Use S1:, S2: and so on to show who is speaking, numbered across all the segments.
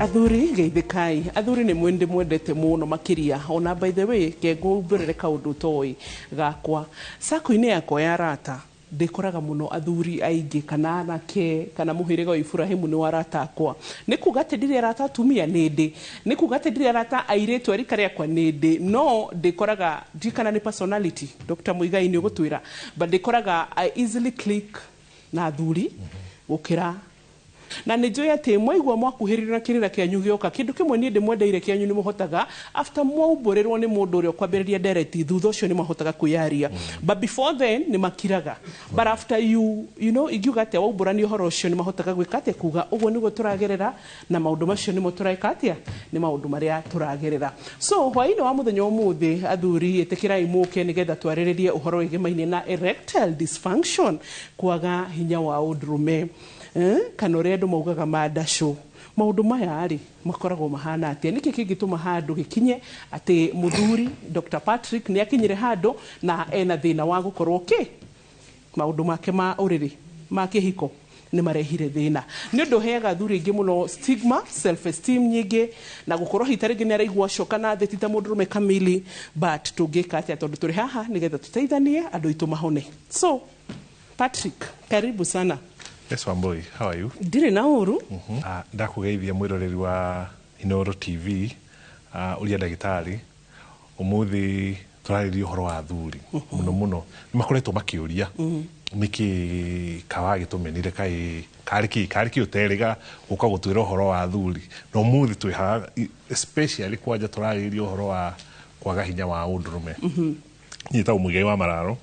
S1: Athuri, geithĩkai. Athuri, nĩ mwende mwendete mũno makĩria. Ona by the way, ke ngũmbũrĩre kaũndũ toĩ gakwa sako-inĩ yakwa ya arata, ndĩkoraga mũno athuri aingĩ kana anake kana mũhĩrĩga wa Iburahimu nĩ wa arata akwa. Nĩ kuga atĩ ndirĩ arata atumia? Nĩ ndĩ. Nĩ kuga atĩ ndirĩ arata airĩtu a rika rĩakwa? Nĩ ndĩ. No ndĩkoraga, ndiũĩ kana nĩ personality, Dr. Muigai nĩ ũgũtwĩra, but ndĩkoraga I easily click na athuri gũkĩra, na nĩ njũĩ atĩ mwaigua mwakuhĩrĩrio na kĩrĩra kĩanyu gĩoka. Kĩndũ kĩmwe niĩ ndĩmwendeire kĩanyu, nĩ mũhotaga after mwaumbũrĩrwo nĩ mũndũ ũrĩa ũkwambĩrĩria ndereti, thutha ũcio nĩ mahotaga kwĩyaria, but before then nĩ makiraga. But after you you know ingiuga atĩa, waumbũrania ũhoro ũcio, nĩ mahotaga gwĩka atĩa, kuga ũguo nĩguo tũragerera na maũndũ macio nĩmo tũreka atĩa, nĩ maũndũ marĩa tũragerera. So hwaĩ-inĩ wa mũthenya ũmũthĩ, athuri, ĩtĩkĩrai mũke nĩgetha twarĩrĩrie ũhoro wĩgĩmainie na erectile dysfunction, kwaga hinya wa ũndũrũme, kana ũrĩa andũ maugaga mandacũ. Maũndũ maya rĩ, makoragwo mahana atĩa? Nĩkĩ kĩngĩtũma handũ gĩkinye atĩ mũthuri Dr. Patrick nĩ akinyire handũ na ena thĩna wa gũkorwo kĩ maũndũ make ma ũrĩrĩ ma kĩhiko nĩ marehire thĩna? Nĩ ũndũ ũheaga athuri aingĩ mũno stigma, self esteem nyingĩ, na gũkorwo hita rĩngĩ nĩ araigua acoka na thĩ ti ta mũndũrũme kamili. But tũngĩka atĩa? Tondũ tũrĩ haha nĩgetha tũteithanie andũ aitũ mahone. So Patrick, karibu sana.
S2: Yes, Wambui, how are you?
S1: Ndirĩ na ũru.
S2: Ndakũgeithia mwĩroreri wa Inooro TV, ũria ndagĩtarĩ. Ũmũthĩ tũrarĩrĩria ũhoro wa athuri mũno mũno. Nĩ makoretwo makĩũria nĩkĩ kawa gĩtũmenire, kaĩ karĩ kĩ ũterĩga gũka gũtwĩra ũhoro wa athuri. Na ũmũthĩ twĩ haha especially kwanja tũrarĩrĩria ũhoro wa kwaga hinya wa ũndũrũme. Niĩ njĩtagwo Mũigai wa Mararo,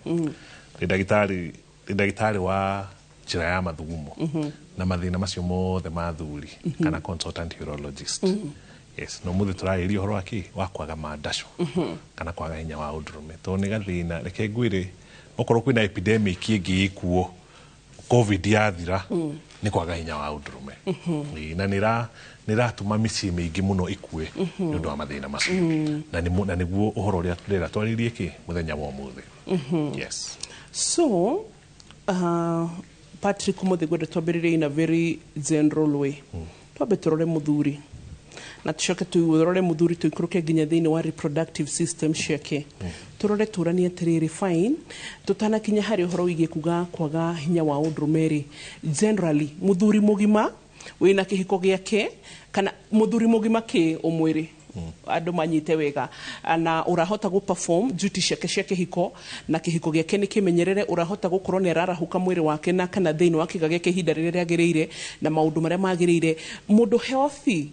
S2: nĩ ndagĩtarĩ wa njĩra ya mathugumo na mathĩna macio mothe ma athuri, kana consultant urologist. Yes, na ũmũthĩ tũrarĩrĩria ũhoro wa kĩ wa kwaga mandacũ kana kwaga hinya wa ũndũrũme, tondũ nĩ gathĩna. Reke ngwĩre, okorwo kwĩna epidemic ĩngĩ ĩkuo COVID yathira, nĩ kwaga hinya wa ũndũrũme. Ĩĩ, na nĩ ĩratũma mĩciĩ mĩingĩ mũno ĩkue nĩ ũndũ wa mathĩna macio, na nĩguo ũhoro ũrĩa tũrera twarĩrie kĩ mũthenya wa ũmũthĩ. Yes.
S1: So Patrick, ũmũthĩ ngwenda twambĩrĩrie in a very general way. Twambe tũrore mũthuri na tũcoke tũrore mũthuri, tũikũrũke nginya thĩinĩ wa reproductive system ciake, tũrore tũranie atĩrĩrĩ. Fine, tũtanakinya harĩ ũhoro wĩgiĩ kuga kwaga hinya wa ũndũrũme rĩ, generally mũthuri mũgima wĩna kĩhiko gĩake kana mũthuri mũgima kĩ ũmwĩrĩ, andũ manyite wega, na ũrahota gũ perform duty ciake cia kĩhiko na kĩhiko gĩake nĩ kĩmenyerere, ũrahota gũkorwo nĩ ararahũka mwĩrĩ wake na kana thĩinĩ wa kĩga gĩake ihinda rĩrĩa rĩagĩrĩire na maũndũ marĩa magĩrĩire, mũndũ healthy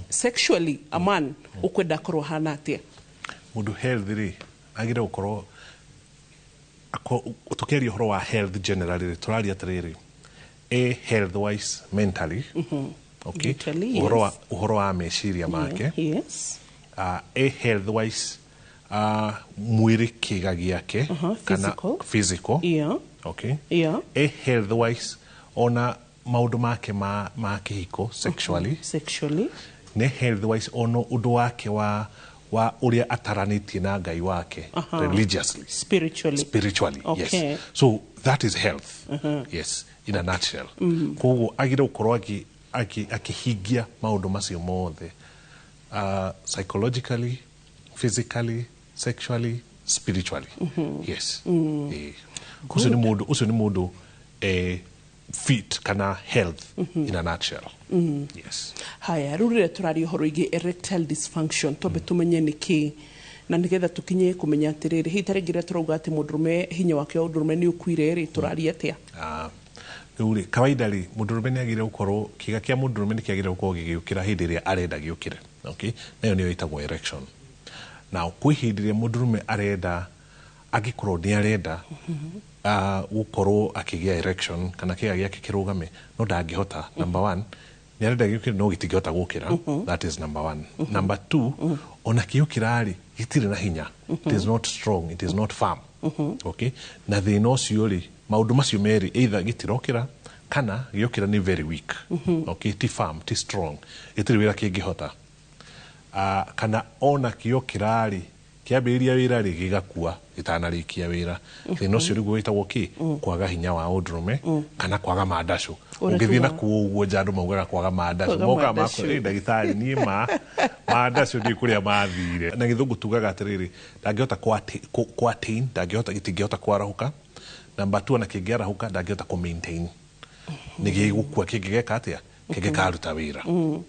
S1: sexually, a man, ũkwenda akorwo ahana atĩa?
S2: Mũndũ healthy rĩ, agĩrĩire gũkorwo tũkĩaria ũhoro wa health generally rĩ, tũraria atĩrĩrĩ, a health wise mentally, okay?
S1: Mentally,
S2: ũhoro wa
S1: yes.
S2: Ũhoro wa meciria make, a health wise mwĩrĩ, kĩga gĩake kana
S1: physical.
S2: Physical. Okay. A health wise ona maũndũ make ma kĩhiko, sexually.
S1: Sexually.
S2: Nĩ health wise ona ũndũ wake wa ũrĩa ataranĩtie na Ngai wake, religiously.
S1: Spiritually.
S2: Spiritually. Yes, so that is health, yes, in a nutshell. Koguo agĩrĩire gũkorwo akĩhingia maũndũ macio mothe, psychologically, physically, sexually, spiritually. Yes. Ũcio nĩ mũndũ fit kana health in a nutshell. Yes.
S1: Haya, rĩu rĩrĩa tũraria ũhoro wĩgiĩ erectile dysfunction, twambe tũmenye nĩ kĩ, na nĩgetha tũkinye kũmenya atĩrĩrĩ, hihi ta rĩngĩ rĩrĩa tũrauga atĩ mũndũrũme hinya wake wa ũndũrũme nĩ ũkuire rĩ, tũraria atĩa?
S2: Ah, rĩu rĩ, kawaida rĩ, mũndũrũme nĩ agĩrĩire gũkorwo, kĩga kĩa mũndũrũme nĩ kĩagĩrĩire gũkorwo gĩgĩũkĩra hĩndĩ ĩrĩa arenda gĩũkĩre, okay? Nayo nĩyo ĩtagwo erection. Now kwĩ hĩndĩ ĩrĩa mũndũrũme arenda, angĩkorwo nĩ arenda gũkorwo akĩgĩa erection kana kĩga gĩake kĩrũgame, no ndangĩhota. Number one, nĩ arenda gĩũkĩre no gĩtingĩhota gũkĩra. That is number one. Number two, ona kĩũkĩra rĩ, gĩtirĩ na hinya, it is not strong, it is not firm, okay? Na thĩna ũcio rĩ, maũndũ macio merĩ, either gĩtirokĩra kana gĩokĩra nĩ very weak, okay, ti firm, ti strong, gĩtirĩ wĩra kĩngĩhota, kana ona kĩokĩra rĩ, Kĩambĩrĩria wĩra rĩ, gĩgakua gĩtanarĩkia wĩra. Thĩna ũcio nĩguo wĩtagwo kĩ? Kwaga hinya wa ũndũrũme kana kwaga mandacũ.
S1: Ũrĩa
S2: Ũngĩthiĩ na
S1: tugaga.
S2: kuo ũguo nja, andũ maugaga kwaga mandacũ.
S1: Kwaga
S2: Mokaga
S1: mandacũ.
S2: makora, "Ndagĩtarĩ, niĩ ma mandacũ ndiũĩ kũrĩa mathire." Na gĩthũngũ tugaga atĩrĩrĩ, ndangĩhota kũ attain, ndangĩhota, gĩtingĩhota kwarahũka. Number two, ona kĩngĩarahũka, ndangĩhota kũ maintain, nĩ gĩgũkua kĩngĩgeka atĩa, kĩngĩkaruta wĩra.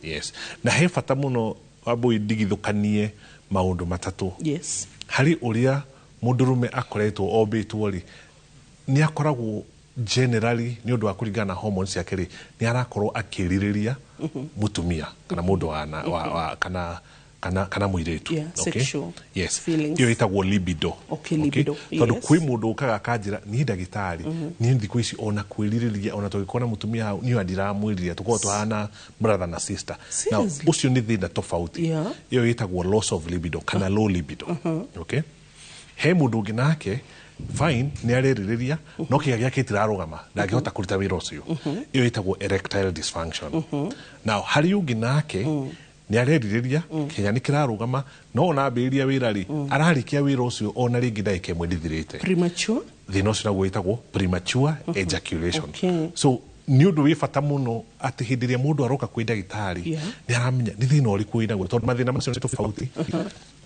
S2: Yes, na he bata mũno, Wambũi, ndigithũkanie maũndũ matatũ. Harĩ ũrĩa mũndũrũme akoretwo ombĩtwo rĩ, nĩ akoragwo generally, nĩ ũndũ wa kũringana na hormones ciake rĩ, nĩ arakorwo akĩrirĩria mũtumia kana mũndũ wa, na, wa, wa kana kana kana mũirĩtu.
S1: Yeah, sexual
S2: Yes.
S1: feelings.
S2: Ĩyo ĩtagwo libido.
S1: Okay, libido,
S2: Tondũ
S1: yes.
S2: kwĩ mũndũ ũkaga akanjĩra, "Niĩ ndagĩtarĩ, niĩ thikũ ici ona kwĩrirĩria, ona tũgĩkorwo na mũtumia hau, niĩ ona ndiramwĩrirĩria, tũkorwo tũhana brother na sister." Now
S1: Seriously?
S2: ũcio nĩ thĩna tofauti. Ĩyo ĩtagwo loss of libido kana low libido. Okay, he mũndũ ũngĩ nake, fine, nĩ arerirĩria, no kĩga gĩake gĩtirarũgama, ndangĩhota kũruta wĩra ũcio. Ĩyo ĩtagwo erectile dysfunction. Now harĩ ũngĩ nake nĩ arerirĩria, kĩga nĩ kĩrarũgama, no ona ambĩrĩria wĩra rĩ, ararĩkia wĩra ũcio ona rĩngĩ ndagĩka ĩmwe ndĩthirĩte.
S1: Premature.
S2: Thĩna ũcio naguo wĩtagwo premature ejaculation. So nĩ ũndũ wĩ bata mũno atĩ hĩndĩ ĩrĩa mũndũ aroka kwĩ ndagĩtarĩ, nĩ aramenya nĩ thĩna ũrĩkũ wĩnaguo, tondũ mathĩna macio nĩ tofauti,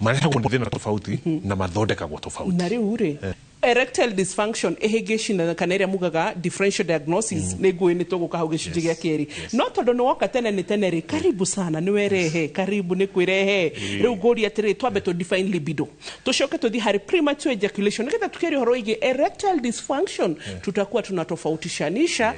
S2: marehagwo nĩ thĩna tofauti na mathondekagwo tofauti.
S1: Na rĩu rĩ, erectile dysfunction ĩhĩngĩcina kana ĩrĩa mugaga differential diagnosis, nĩ ngũĩ nĩ tũgũka hau gĩcunjĩ gĩa kerĩ. No tondũ nĩ woka tene nĩ tene rĩ, karibu sana, nĩ werehe, karibu nĩ kwĩrehe. Rĩu ngũria atĩrĩ, twambe tũ define libido, tũcoke tũthiĩ harĩ premature ejaculation, nĩgetha tukĩaria ũhoro wĩgiĩ erectile dysfunction, tutakuwa tunatofautishanisha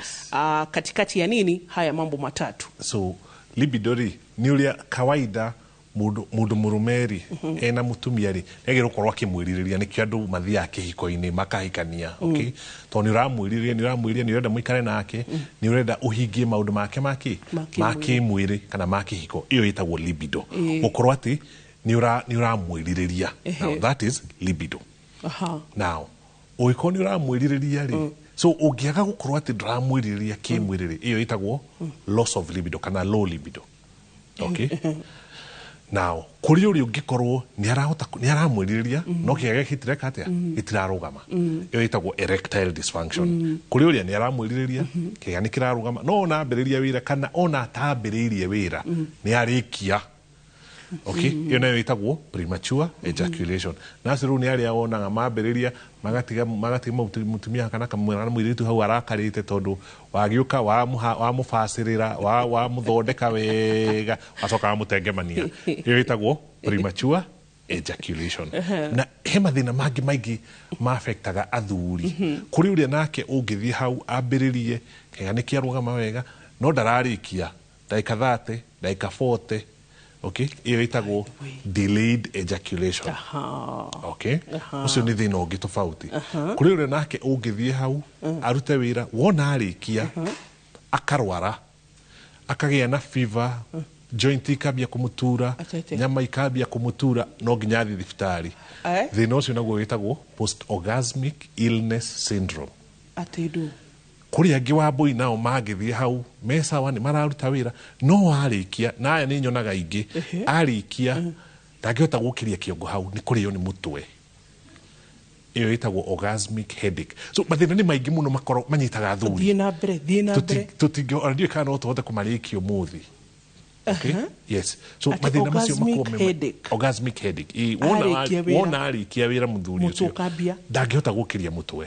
S1: katikati ya nini haya mambo matatu.
S2: So libido rĩ, nĩ ũrĩa kawaida mũndũ mũrũme rĩ, ena mũtumia rĩ, nĩagĩrĩirwo gũkorwo akĩmwĩrirĩria. Nĩkĩo andũ mathiaga kĩhiko-inĩ makahikania, okay? Tondũ nĩ ũramwĩrirĩria, nĩ ũramwĩrirĩria, nĩ ũrenda mũikare nake, nĩ ũrenda ũhingie maũndũ make makĩ
S1: Ma kĩmwĩrĩ.
S2: Ma kĩmwĩrĩ kana ma kĩhiko. Ĩyo ĩtagwo libido, gũkorwo atĩ nĩ ũramwĩrirĩria. Now that is libido. Now ũngĩkorwo nĩ ũramwĩrirĩria rĩ, so ũngĩaga gũkorwo atĩ ndũramwĩrirĩria kĩmwĩrĩ rĩ, ĩyo ĩtagwo loss of libido kana low libido. Okay, now kũrĩ ũrĩa ũngĩkorwo nĩ arahota, nĩ aramwĩrirĩria, no kĩga gĩake gĩtireka atĩa, gĩtirarũgama. Ĩyo ĩtagwo erectile dysfunction. Kũrĩ ũrĩa nĩ aramwĩrirĩria, kĩga nĩ kĩrarũgama, no ona ambĩrĩria wĩra kana ona atambĩrĩirie wĩra nĩ arĩkia. Okay, ĩyo nayo ĩtagwo premature ejaculation. Na acio rĩu nĩ arĩa wonaga mambĩrĩria magatiga, magatiga mũtumia kana kamwana mũirĩtu hau arakarĩte, tondũ wagĩũka wamũbacĩrĩra, wamũthondeka wega, wacoka wamũtengemania. Ĩyo ĩtagwo premature ejaculation. Na he mathĩna mangĩ maingĩ maafektaga athuri. Kũrĩ ũrĩa nake ũngĩthiĩ hau ambĩrĩrie, kĩga nĩ kĩarũgama wega, no ndararĩkia ndagĩka 30, ndagĩka 40. Okay, ĩyo ĩtagwo delayed ejaculation. Okay, ũcio nĩ thĩna ũngĩ tofauti. Kũrĩ ũrĩa nake ũngĩthiĩ hau arute wĩra, wona arĩkia akarwara, akagĩa na fever, joint ikambia kũmũtura,
S1: Atete.
S2: nyama ikambia kũmũtura, no nginya athiĩ thibitarĩ.
S1: Eh?
S2: Thĩna ũcio naguo wĩtagwo post orgasmic illness syndrome.
S1: Atĩ ndũ?
S2: Kũrĩ angĩ wa mbũi nao mangĩthiĩ hau me sawa, nĩ mararuta wĩra, no arĩkia, na aya nĩ nyonaga ingĩ, arĩkia ndangĩhota gũkĩria kĩongo hau, nĩ kũrĩo nĩ mũtwe. Ĩyo ĩtagwo orgasmic headache. So mathĩna nĩ maingĩ mũno makorwo manyitaga athuri.
S1: Thiĩ na mbere, thiĩ na mbere.
S2: Tũtingĩ ona, ndiũĩ kana no tũhote kũmarĩkia ũmũthĩ. Okay? Yes. So
S1: Atĩ
S2: mathĩna macio
S1: orgasmic
S2: makoragwo
S1: headache.
S2: Orgasmic headache. Ĩ, wona
S1: Arĩkia wĩra.
S2: Wona arĩkia wĩra mũthuri
S1: Mũtwe
S2: ũcio
S1: ũkambia.
S2: ndangĩhota gũkĩria mũtwe,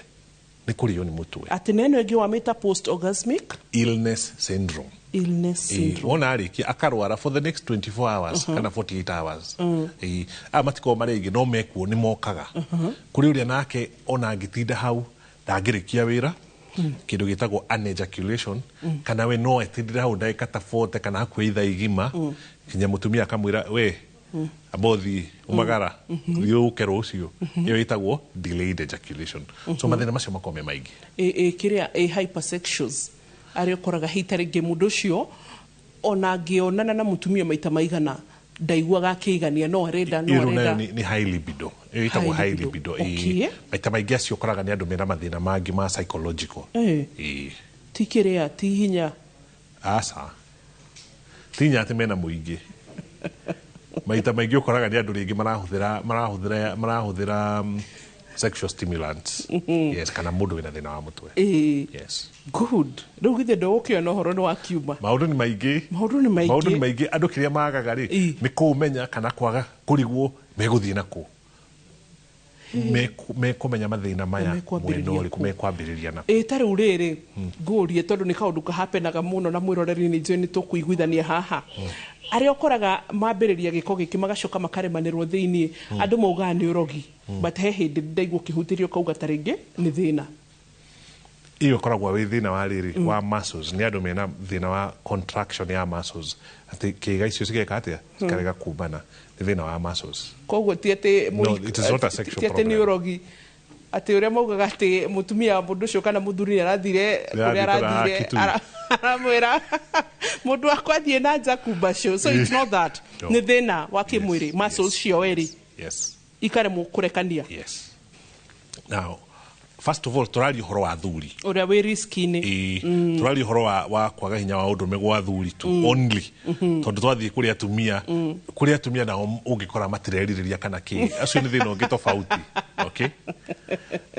S2: nĩ kũrĩo nĩ mũtwe.
S1: Atĩ na ĩno ĩngĩ wamĩta post orgasmic
S2: illness syndrome.
S1: Illness syndrome.
S2: Wona arĩkia akarwara for the next 24 hours kana 48 hours. Ĩ, aya matikoragwo marĩ aingĩ, no mekuo, nĩ mokaga. Kũrĩ ũrĩa nake ona angĩtinda hau ndangĩrĩkia wĩra, kĩndũ gĩtagwo anejaculation, kana we no etindĩre hau ndagĩka ta 40 kana hakuhĩ ithaa igima, nginya mũtumia akamwĩra, "We amba ũthiĩ umagara, thiĩ ũke rũciũ." Ĩyo ĩtagwo delayed ejaculation. So mathĩna macio makoragwo me maingĩ.
S1: Ĩ kĩrĩa ĩ hypersexuals, arĩa ũkoraga hita rĩngĩ mũndũ ũcio ona angĩonana na mũtumia maita maigana ndaiguaga akĩigania, no arenda, no
S2: Ĩyo nayo
S1: arenda.
S2: nĩ high libido. Ĩyo ĩtagwo
S1: High
S2: high
S1: libido.
S2: libido. Ĩ, maita maingĩ acio ũkoraga nĩ andũ mena mathĩna mangĩ ma psychological. Ĩ.
S1: Ti kĩrĩa, ti hinya?
S2: Aca, ti hinya atĩ mena mũingĩ. Maita maingĩ ũkoraga nĩ andũ rĩngĩ marahũthĩra sexual stimulants, yes, kana mũndũ wĩna thĩna wa mũtwe. Yes.
S1: Good. Rĩu githĩ ndũgũkĩona ũhoro nĩ wakiuma?
S2: Maũndũ nĩ maingĩ.
S1: Maũndũ nĩ maingĩ.
S2: Maũndũ nĩ maingĩ. Andũ kĩrĩa magaga rĩ, nĩ kũũmenya kana kwaga kũrigwo megũthiĩ nakũ, mekũmenya mathĩna maya
S1: Mekwambĩrĩria
S2: mwena ũrĩkũ,
S1: kũ.
S2: Mekwambĩrĩria na
S1: Ĩ, ta rĩu rĩrĩ ngũrie, tondũ nĩ kaũndũ kahapenaga mũno na mwĩroreri nĩ njũĩ nĩ tũkũiguithania haha, arĩa ũkoraga mambĩrĩria gĩko gĩkĩ magacoka makaremanĩrwo thĩiniĩ, andũ maugaga nĩ ũrogi, but he hĩndĩ ndaigua ũkĩhutĩrio ũkauga ta rĩngĩ nĩ thĩna.
S2: Iyo ĩkoragwo wĩ thĩna wa rĩrĩ wa muscles. Nĩ andũ mena thĩna wa contraction ya muscles, atĩ kĩĩga icio cigeka atĩa, cikarega kumana. Nĩ thĩna wa muscles.
S1: Koguo ti atĩ
S2: No, it is not a sexual
S1: ti atĩ nĩ
S2: problem.
S1: ũrogi, atĩ ũrĩa maugaga atĩ mũtumia wa mũndũ ũcio kana mũthuri nĩ arathire kũrĩa
S2: Nĩarathiĩ
S1: arathire
S2: Kitui.
S1: Aramwĩra mũndũ wakwa athiĩ na nja kumbacio. So it's not that.
S2: No.
S1: Nĩ thĩna wa kĩmwĩrĩ, muscles cio erĩ ikaremwo kũrekania.
S2: Yes. Now, first of all, tũraria ũhoro wa athuri.
S1: Ũrĩa wĩ riski-inĩ.
S2: Ĩĩ, tũraria ũhoro wa kwaga hinya wa ũndũrũme gwa athuri tu only, tondũ twathiĩ kũrĩ atumia, kũrĩ atumia nao ũngĩkora matirerirĩria kana kĩ, acio nĩ thĩna ũngĩ tofauti. Okay.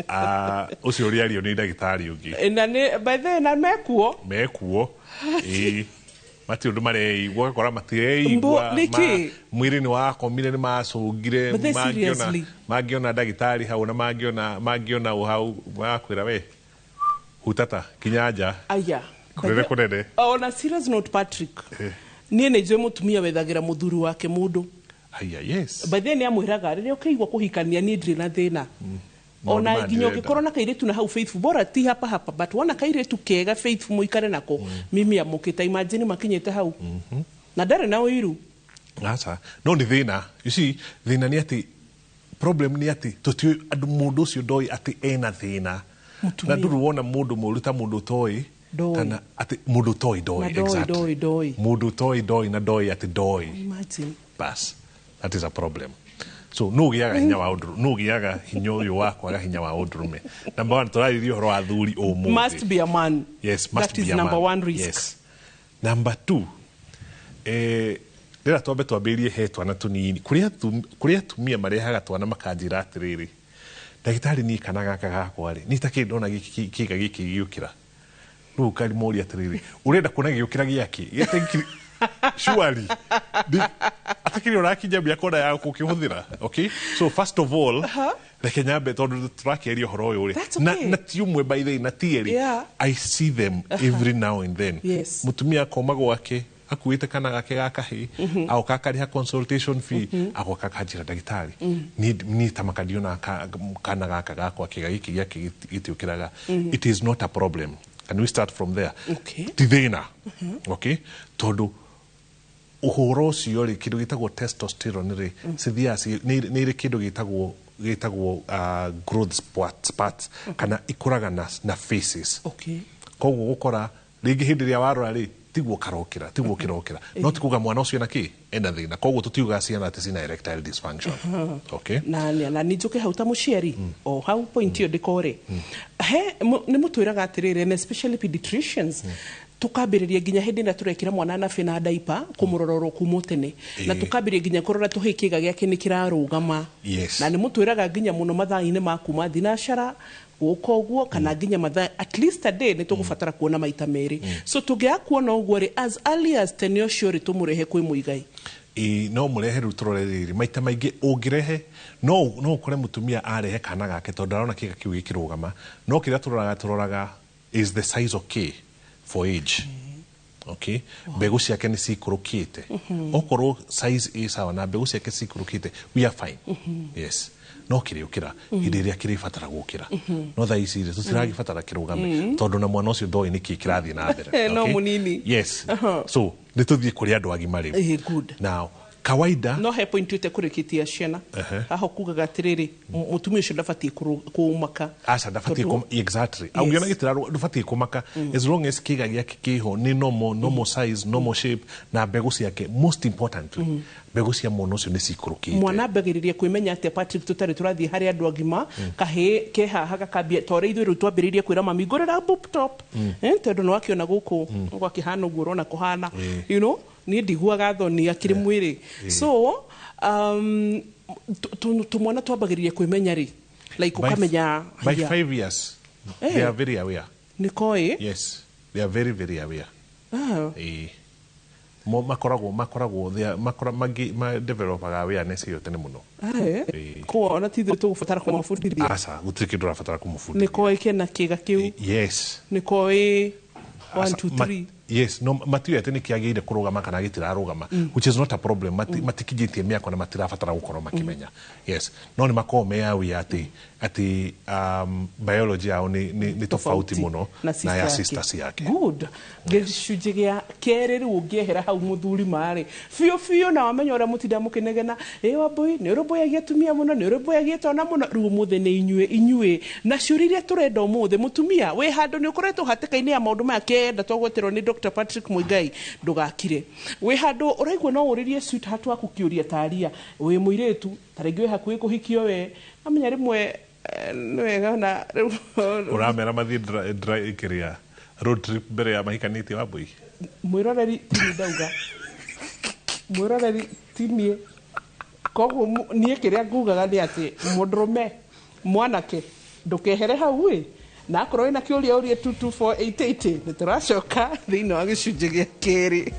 S2: Ah, ũcio ũrĩario nĩ ndagĩtarĩ ũngĩ.
S1: Ĩ, na nĩ by the way, na mekuo.
S2: Mekuo, ĩĩ, matirĩ ũndũ mareigua, ũgakora matireigua.
S1: Mbo- nĩkĩ?
S2: Mwĩrĩ nĩ wakomire, nĩ macũngire.
S1: But they
S2: Mangĩona
S1: seriously.
S2: mangĩona ndagĩtarĩ hau na mangĩona ũ hau, magakwĩra we hutata kinya nja.
S1: Aya.
S2: Kũnene kũnene.
S1: On a serious note, Patrick, niĩ nĩ njũĩ mũtumia wethagĩra mũthuri wake mũndũ.
S2: Aya, yes.
S1: By the way, nĩ amwĩraga rĩrĩa ũkĩigua kũhikania niĩ ndirĩ na thĩna.
S2: Maũndũ
S1: Ona
S2: maya
S1: nginya
S2: ndirenda.
S1: ũngĩkorwo na kairĩtu na hau faithful, bora ti hapa hapa, but wona kairĩtu kega faithful mũikare nako, mimi amũkĩte. Imagine makinyĩte hau na ndarĩ na ũiru.
S2: Aca, no nĩ thĩna. You see, thĩna nĩ atĩ, problem nĩ atĩ tũtiũĩ andũ, mũndũ ũcio ndoĩ atĩ ena thĩna.
S1: Mũtumia.
S2: Na ndũrĩ wona mũndũ mũru ta mũndũ ũtoĩ
S1: Ndoĩ.
S2: kana atĩ mũndũ ũtoĩ ndoĩ.
S1: Na ndoĩ,
S2: Exactly.
S1: ndoĩ, ndoĩ.
S2: Mũndũ ũtoĩ ndoĩ na ndoĩ atĩ ndoĩ.
S1: Imagine.
S2: Bas, that is a problem. So no ũgĩaga hinya wa ũndũrũme, no ũgĩaga hinya ũyũ wa kwaga hinya wa ũndũrũme. Number one, tũrarĩria ũhoro wa athuri ũmũthĩ.
S1: Must be a man.
S2: Yes, must
S1: That is
S2: be a
S1: number
S2: man.
S1: one risk.
S2: Yes. Number two, rĩrĩa twambe twambĩrĩrie, he twana tũnini kũrĩ atumia marehaga twana makanjĩra atĩrĩrĩ, "Ndagĩtarĩ, niĩ kana gaka gakwa rĩ, niĩ takĩrĩ ndona gĩkĩ kĩga gĩkĩ gĩũkĩra." Rĩu ũkarimoria atĩrĩrĩ, ũrenda kuona gĩũkĩra gĩakĩ? Surely atakĩrĩ ũrakinya mĩaka ona ya gũkĩhũthĩra. Okay, so first of all, reke nyambe, tondũ tũrakĩaria ũhoro ũyũ rĩ,
S1: That's
S2: na,
S1: okay.
S2: na ti ũmwe by the way, na ti erĩ. I see them every now and then. Mũtumia akoma gwake akuĩte kana gake ga kahĩ, agoka akarĩha consultation fee, agoka akanjĩra, "Ndagĩtarĩ, niĩ ta maka ndionaga kana gaka gakwa kĩga gĩkĩ gĩake gĩtiũkĩraga." It is not a problem. Can we start from there?
S1: Okay.
S2: Ti thĩna, okay, tondũ ũhoro ũcio rĩ, kĩndũ gĩtagwo testosterone rĩ, cithiaga nĩ irĩ kĩndũ gĩtagwo growth spurts, kana ikũraga na phases. Koguo gũkora rĩngĩ hĩndĩ ĩrĩa warora rĩ, tiguo karokĩra, tiguo kĩrokĩra, no ti kuga mwana ũcio ena kĩ, ena thĩna. Koguo tũtiugaga ciana atĩ cina erectile dysfunction, okay?
S1: Na nĩ njũke hau ta mũciari o hau point ĩyo ndĩkore he nĩ mũtwĩraga atĩrĩrĩ, and especially pediatricians, tukambĩrĩria nginya hĩndĩ ĩrĩa tũrekĩra mwana nabi na daipa kũmũrora kuma o tene, na tukambĩrĩria nginya kũrora tũhĩ kĩga gĩake nĩ kĩrarũgama. Na nĩ mũtwĩraga nginya mũno mathaa-inĩ ma kuma thinacara gũka ũguo, kana nginya mathaa at least a day nĩ tũgũbatara kuona maita merĩ. So tũngĩaga kuona ũguo rĩ, as early as tene ũcio rĩ, tũmũrehe kwĩ mũigai.
S2: Ĩ, no mũrehe rĩu tũrore rĩrĩ, maita maingĩ ũngĩrehe no ũkore mũtumia arehe kana gake tondũ arona kĩga kĩu gĩkĩrũgama, no kĩrĩa tũroraga is the size okay for age, okay, mbegũ ciake nĩ cikũrũkĩte. Okorwo size ĩ sawa na mbegũ ciake cikũrũkĩte, we are fine. Yes, no kĩrĩũkĩra hĩndĩ ĩrĩa kĩrĩbatara gũkĩra, no thaa ici rĩ, tũtiragĩbatara kĩrũgame tondũ na mwana ũcio ndoĩ nĩkĩ kĩrathiĩ na mbere.
S1: No
S2: Okay?
S1: mũnini.
S2: Yes. So nĩ tũthiĩ kũrĩ andũ agima rĩu.
S1: Eh, good.
S2: Now, kawaida
S1: No he point ĩte kũrĩkĩtia ciana haha kugaga atĩrĩrĩ, mũtumia ũcio ndabatiĩ kũmaka.
S2: Aca, ndabatiĩ. Exactly. Ũngĩona gĩtirarũ, ndũbatiĩ kũmaka as long as kĩga gĩake kĩho nĩ normal size, normal shape, na mbegũ ciake, most importantly, mbegũ cia mwana ũcio nĩ cikũrũkĩte.
S1: Mwana ambagĩrĩria kwĩmenya atĩa, Patrick, tũtarĩ tũrathiĩ harĩ andũ agima? Kahĩĩ ke haha gakambia ta ũrĩa ithuĩ rĩu twambĩrĩirie kwĩra mami, "Ngũrĩra boob top," tondũ nĩ wakĩona gũkũ gwakĩhana ũguo ũrona kũhana. Niĩ ndiguaga thoni akĩrĩ mwĩrĩ. So tũmwana twambagĩrĩria kwĩmenya rĩ, like ũkamenya
S2: By 5 years they are very aware.
S1: Nĩ koĩ.
S2: Yes, they are very, very aware.
S1: Ah.
S2: Ĩĩ. Mo makoragwo they are makora magi ma developaga awareness ĩyo tene mũno. Ĩĩ.
S1: Koguo ona ti ithuĩ tũgũbatara kũmabundithia?
S2: Aca, gũtirĩ kĩndũ ũrabatara kũmũbundithia.
S1: Nĩ koĩ kena kĩga kĩu?
S2: Yes.
S1: Nĩ koĩ 1
S2: Aca,
S1: 2 3?
S2: Yes, no matiũĩ atĩ nĩ kĩagĩrĩire kũrũgama kana gĩtirarũgama, which is not a problem. Matikinyĩtie mĩaka na matirabatara gũkorwo makĩmenya. Yes, no nĩ makoragwo me aware atĩ biology yao nĩ tofauti mũno
S1: na
S2: na ya
S1: sister
S2: sisters yake.
S1: Good. Gĩcunjĩ gĩa kerĩ rĩu, ũngĩehera hau mũthuri marĩ biũ biũ na wamenya ũrĩa mũtinda mũkĩnegena, ĩ Wambũi nĩ ũrũmbũyagia atumia mũno, nĩ ũrũmbũyagia twana mũno. Rĩu ũmũthĩ nĩ inyuĩ na ciũria iria tũrenda ũmũthĩ. Mũtumia wĩ handũ nĩ ũkoretwo hatĩka-inĩ ya maũndũ maya kenda twagweterwo nĩ Dr Patrick Muigai, ndũgakire. Wĩ handũ ũraigua no ũrĩrie sweetheart waku kĩũria taria, wĩ mũirĩtu ta rĩngĩ wĩ hakuhĩ kũhikio, we amenya rĩmwe nĩ wega na rĩu
S2: Ũramera mathiĩ kĩrĩa, road trip mbere ya mahikanĩtie, Wambũi?
S1: Mwĩroreri, tini ndauga mwĩroreri tinie. Koguo niĩ kĩrĩa ngugaga nĩ atĩ mũndũrũme mwanake ndũkehere hau ĩ, na akorwo wĩna kĩũria ũrie 22488. Nĩ tũracoka thĩinĩ wa gĩcunjĩ gĩa kerĩ.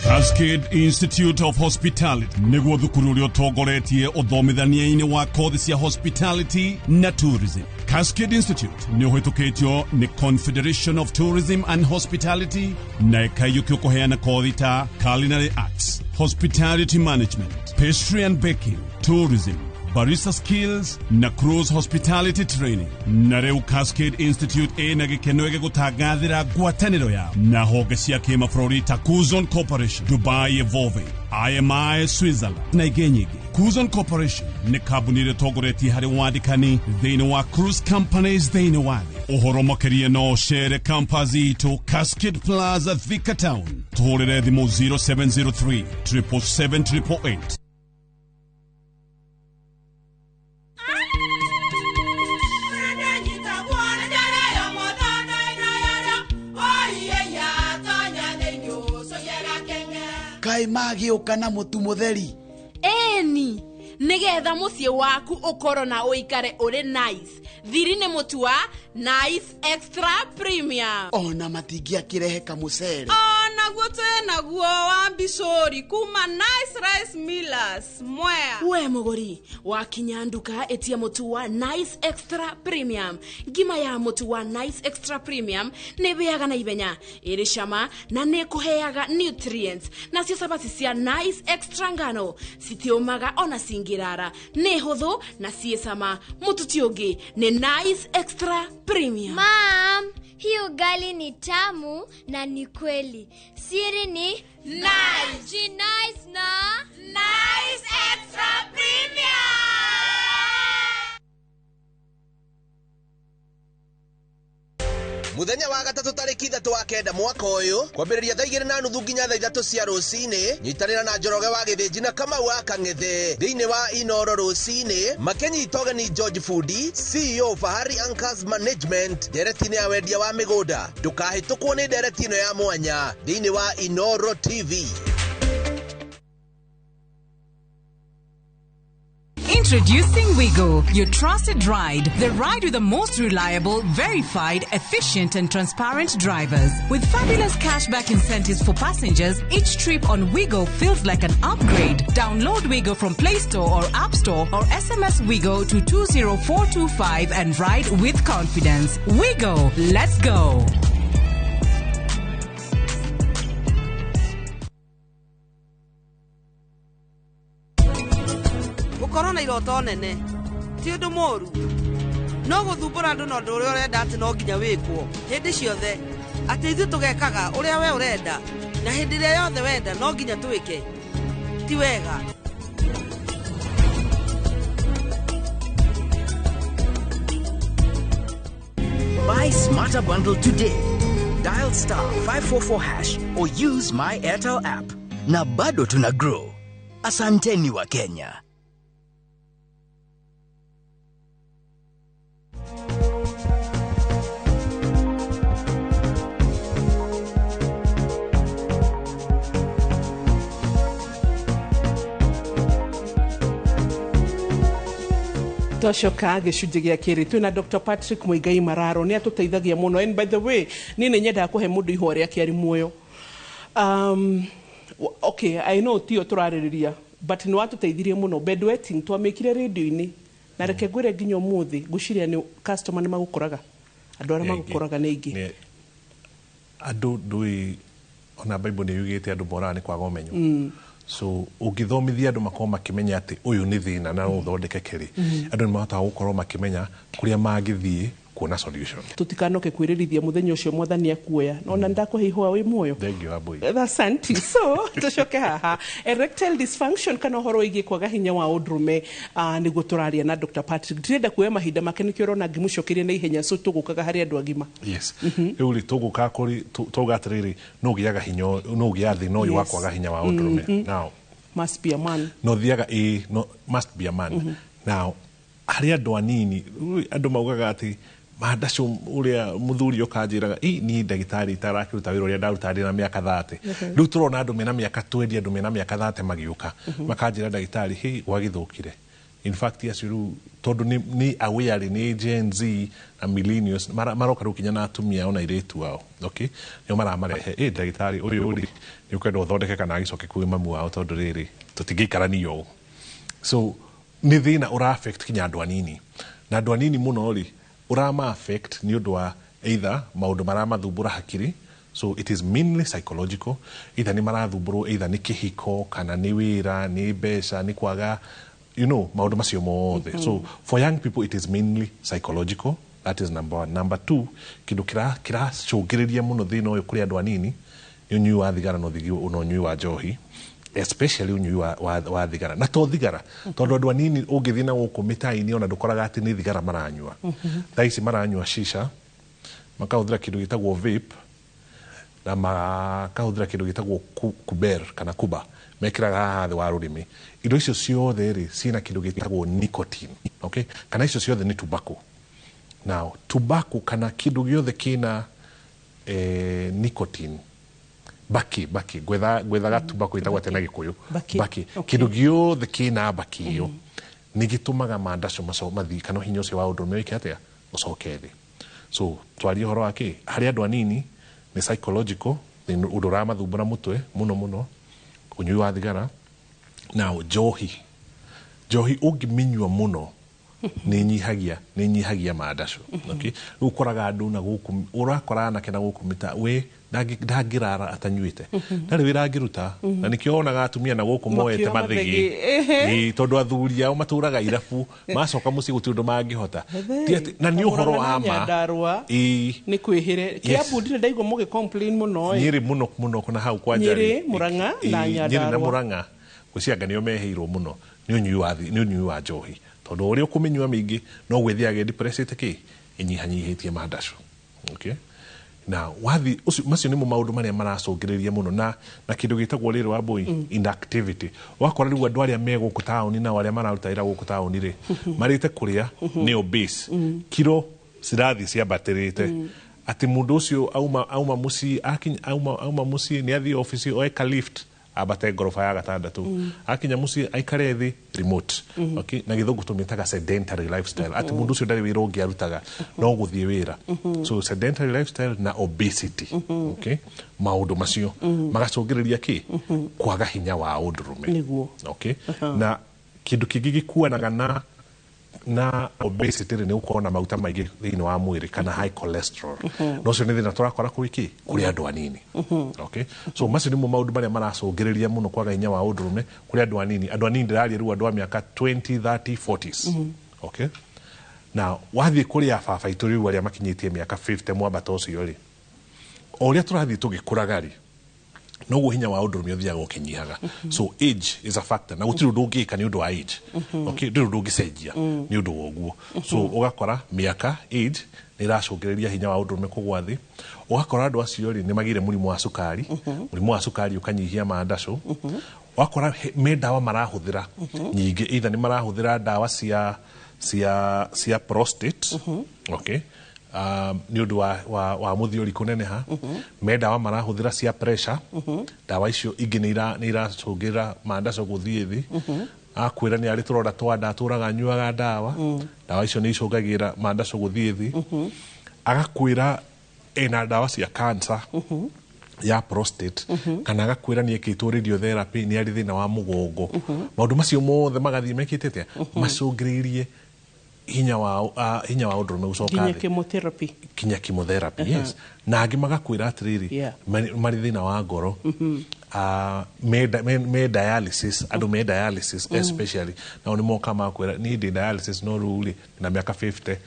S3: Cascade Institute of Hospitality nĩguo thukuru ũrĩa ũtongoretie ũthomithania-inĩ wa kothi cia hospitality na tourism. Cascade Institute nĩ ũhĩtũkĩtio nĩ Confederation of Tourism and Hospitality na ĩkaiyũkio kũheana kothi ta culinary arts, hospitality management, pastry and baking, tourism, barista skills na cruise hospitality training. Na rĩu Cascade Institute ĩna gĩkeno gĩgũtangathĩra ngwatanĩro yao na honge cia kĩmabũrũri ta Cuzon Corporation, Dubai Evolving, IMI Switzerland na ingĩ nyingĩ. Cuzon Corporation nĩ kambuni ĩrĩa ĩtongoretie harĩ wandĩkani thĩinĩ wa cruise companies thĩinĩ wa thĩ. Ũhoro makĩria no ũcere campus itũ, Cascade Plaza, Thika Town. Tũhũrĩre thimũ 0703 777 888.
S4: Kaĩ magĩũka na mũtu mũtheri?
S5: Ĩni, nĩgetha mũciĩ waku ũkorwo na ũikare ũrĩ nice, thiri nĩ mũtu wa Nice Extra Premium.
S4: Ona matingĩakĩrehe kamũcere?
S6: Onaguo twĩ naguo wa mbicũri kuma Nice Rice Millers, Mwea.
S5: We mũgũri, wakinya nduka ĩtia mũtu wa Nice Extra Premium. Ngima ya mũtu wa Nice Extra Premium nĩ ĩbĩaga na ihenya, ĩrĩ cama na nĩ ĩkũheaga nutrients. Nacio cabaci cia Nice Extra ngano citiũmaga ona cingĩrara, nĩ hũthũ na ciĩ cama. Mũtu ti ũngĩ, nĩ Nice Extra Premium.
S7: Mam, hii ugali ni tamu na ni kweli. Siri ni
S6: Nice.
S7: Nice na
S6: Nice Extra Premium.
S8: Muthenya wa gatatũ tarĩki 3 wa 9 mwaka ũyũ, kwambĩrĩria thaa 2:30 nginya thaa 3 cia rũcinĩ, nyitanĩra na Njoroge wa Gĩthĩnji na Kamau wa Kang'ethe thĩinĩ wa Inoro rũcinĩ makĩnyita ũgeni George Fundi, CEO Fahari Anchors Management, ndereti-inĩ ya wendia wa mĩgũnda. Ndũkahĩtũkwo nĩ ndereti ĩno ya mwanya thĩinĩ wa Inoro TV.
S9: Introducing Wigo, your trusted ride. The ride with the most reliable, verified, efficient, and transparent drivers. With fabulous cashback incentives for passengers, each trip on Wigo feels like an upgrade. Download Wigo from Play Store or App Store or SMS Wigo to 20425 and ride with confidence. Wigo, let's go.
S6: Gũkorwo na iroto nene ti ũndũ mũũru.
S10: No gũthumbũra andũ na ũndũ ũrĩa ũrenda atĩ no nginya wĩkwo hĩndĩ ciothe, atĩ ithuĩ tũgekaga ũrĩa we ũrenda na hĩndĩ ĩrĩa yothe wenda no nginya twĩke, ti wega.
S11: Buy Smarter Bundle today. Dial star 544 hash or use my Airtel app. Na bado tuna grow. Asanteni wa Kenya.
S1: Twacoka gĩcunjĩ gĩa kerĩ twĩna Dr. Patrick Muigai Mararo, nĩ atũteithagia mũno. And by the way, niĩ nĩ nyendaga kũhe mũndũ ihũa rĩake arĩ muoyo. Okay, I know tio tũrarĩrĩria, but nĩ watũteithirie mũno. Bedwetting twamĩkire radio-inĩ na reke ngwĩre nginya ũmũthĩ ngwĩciria nĩ customer nĩ magũkoraga, andũ arĩa magũkoraga nĩ aingĩ.
S2: Andũ ndũĩ ona Bible nĩ yugĩte andũ moraga nĩ kwaga ũmenyo. So ũngĩthomithia andũ makorwo makĩmenya atĩ ũyũ nĩ thĩna na no ũthondekeke rĩ, andũ nĩ mahotaga gũkorwo makĩmenya kũrĩa mangĩthiĩ kuona solution.
S1: Tũtikanoke kwĩrĩrithia mũthenya ũcio mwathani akuoya. Ona ndakũhe ihũa wĩ muoyo.
S2: Thank you, Abui.
S1: Asante. So tũcoke haha, erectile dysfunction kana ũhoro wĩgiĩ kwaga hinya wa ũndũrũme, nĩguo tũraria na Dr. Patrick. Ndirenda kuoya mahinda make, nĩkĩo ũrona ngĩmũcokeria na ihenya, so tũgũkaga harĩ andũ agima.
S2: Yes. Rĩu rĩ, tũgũka kũrĩ tauga atĩrĩrĩ, no ũgĩaga hinya, no ũgĩaga thĩna ũyũ wa kwaga hinya wa ũndũrũme. Now
S1: must be a man.
S2: No thiaga ĩ, no must be a man. Now harĩ andũ anini, andũ maugaga atĩ mandacu ũrĩa mũthuri ũkanjĩraga ĩ niĩ ndagĩtarĩ itarakĩruta wĩra ũrĩa ndaruta ndĩ na mĩaka 30. Rĩu tũrona andũ mena mĩaka 20, andũ mena mĩaka 30 magĩũka makanjĩra ndagĩtarĩ hĩ gwagĩthũkire. In fact acio rĩu tondũ nĩ aware nĩ Gen Z na millennials maroka rĩu kinya na atumia ona airĩtu ao, okay, nĩo maramarehe ĩ ndagĩtarĩ ũyũ rĩ nĩ ũkwenda ũthondeke kana agĩcoke kwĩ mamu wao tondũ rĩrĩ tũtingĩikarania ũũ. So nĩ thĩna ũra affect kinya andũ anini, na andũ anini mũno rĩ ũrama affect nĩ ũndũ wa either maũndũ maramathumbũra hakiri, so it is mainly psychological, either nĩ marathumbũrwo either nĩ kĩhiko kana nĩ wĩra nĩ mbeca nĩ kwaga, you know, maũndũ macio mothe. So for young people it is mainly psychological. That is number one. Number two, kĩndũ kĩracũngĩrĩria mũno thĩna ũyũ kũrĩ andũ anini nĩ ũnyui wa thigara na ũnyui wa njohi, especially ũnyui wa thigara. Na to thigara, tondũ andũ anini ũngĩthiĩ na gũkũ mĩtaa-inĩ ona ndũkoraga atĩ nĩ thigara maranyua. Thaa ici maranyua shisha, makahũthĩra kĩndũ gĩtagwo vape, na makahũthĩra kĩndũ gĩtagwo kuber kana kuba, mekĩraga haha thĩ wa rũrĩmĩ. Indo icio ciothe rĩ ciĩna kĩndũ gĩtagwo nicotine, okay? Kana icio ciothe nĩ tobacco. Now tobacco kana kĩndũ gĩothe kĩna nicotine, baki gwethaga tobacco ĩtagwo atĩa na Gĩkũyũ, baki, kĩndũ gĩothe kĩna baki ĩyo nĩ gĩtũmaga mandacu mathiĩ kana hinya ũcio wa ũndũrũme wĩke atĩa, ũcoke thĩ. So twarie ũhoro wa kĩ harĩ andũ anini nĩ psychological, nĩ ũndũ ũramathumbũra mũtwe mũno mũno, ũnyui wa thigara. Now njohi ũngĩmĩnyua mũno nĩ nyihagia mandacu. Okay, rĩu ũkoraga andũ na gũkũ, ũrakora anake na gũkũ mĩtaa we ndangĩrara atanyuĩte, ndarĩ wĩra angĩruta, na nĩkĩo wonaga atumia na gũkũ moete mathĩgĩ, tondũ athuri ao matũraga irabu, macoka mũciĩ gũtirĩ ũndũ mangĩhota. Na nĩ ũhoro wa ma
S1: nĩ kwĩhĩre. Kĩambu ndirĩ ndaigua mũgĩ complain mũno.
S2: Nyĩrĩ mũno mũno kuna hau kwa Njari,
S1: Nyĩrĩ, Mũrang'a na Nyandarũa.
S2: Nyĩrĩ na Mũrang'a gwĩciria nĩo mehĩirwo mũno nĩ ũnyui wa njohi, tondũ ũrĩa ũkũmĩnyua mĩingĩ no gwĩthiaga depressĩte kĩ ĩnyihanyihĩtie mandacu. Okay, na wathi ũcio macio nĩmo maũndũ marĩa maracũngĩrĩria mũno na kĩndũ gĩtagwo rĩrĩ wa boy inactivity. Wakora rĩu andũ arĩa me gũkũ taũni na arĩa mararuta wĩra gũkũ taũni rĩ marĩte kũrĩa nĩ obese, kiro cirathiĩ ciambatĩrĩte, atĩ mũndũ ũcio auma mũciĩ akinya auma mũciĩ nĩ athiĩ obici oe ka lift ambate ngoroba ya gatandatũ, akinya mũciĩ aikare thĩ remote. Okay, na gĩthũngũ tũmĩtaga sedentary lifestyle, atĩ mũndũ ũcio ndarĩ wĩra ũngĩ arutaga no gũthiĩ wĩra. So sedentary lifestyle na obesity, okay, maũndũ macio magacũngĩrĩria kĩ kwaga hinya wa ũndũrũme.
S1: Nĩguo.
S2: Okay, na kĩndũ kĩngĩ gĩkuanaga na obesity rĩ nĩ gũkorwo na maguta maingĩ thĩinĩ wa mwĩrĩ kana high cholesterol. Na ũcio nĩ thĩna tũrakora kũrĩ kĩ kũrĩ andũ anini. Okay, so macio nĩmo maũndũ marĩa maracũngĩrĩria mũno kwaga hinya wa ũndũrũme kũrĩ andũ anini. Andũ anini ndĩraria rĩu andũ a mĩaka 20, 30, 40s. Okay, Na wathiĩ kũrĩ a baba itũ rĩu arĩa makinyĩtie mĩaka 50 mwambata ũcio rĩ, o ũrĩa tũrathiĩ tũgĩkũraga rĩ, noguo hinya wa ũndũrũme ũthiaga ũkĩnyihaga. So age is a factor, na gũtirĩ ũndũ ũngĩka nĩ ũndũ wa age. Okay, ndũrĩ ũndũ ũngĩcenjia nĩ ũndũ wa ũguo. So ũgakora mĩaka, age, nĩ ĩracũngĩrĩria hinya wa ũndũrũme kũgwa thĩ. Ũgakora andũ acio rĩ, nĩ magĩire mũrimũ wa cukari. Mũrimũ wa cukari ũkanyihia mandacũ. Ũgakora me ndawa marahũthĩra nyingĩ, either nĩ marahũthĩra ndawa cia prostate, okay, nĩ ũndũ wa mũthiori kũneneha, me ndawa marahũthĩra cia pressure, ndawa icio ingĩ nĩ iracũngĩrĩra mandacũ gũthiĩ thĩ. Akwĩra nĩ arĩ tũronda twa nda, atũraga anyuaga ndawa, ndawa icio nĩ icũngagĩrĩra mandacũ gũthiĩ thĩ. Agakwĩra ena ndawa cia cancer ya prostate, kana agakwĩra nĩ ekĩtwo radiotherapy, nĩ arĩ thĩna wa mũgongo. Maũndũ macio mothe magathiĩ mekĩte atĩa, macũngĩrĩirie hinya wa ũndũrũme gũcoka
S1: nginya
S2: thĩ.
S1: Chemotherapy.
S2: Kinya chemotherapy, yes. Na angĩ magakwĩra atĩrĩrĩ, marĩ thĩna wa ngoro, me dialysis, andũ me dialysis especially, nao nĩ moka makwĩra, niĩ ndĩ dialysis, no rĩu rĩ, na mĩaka 50,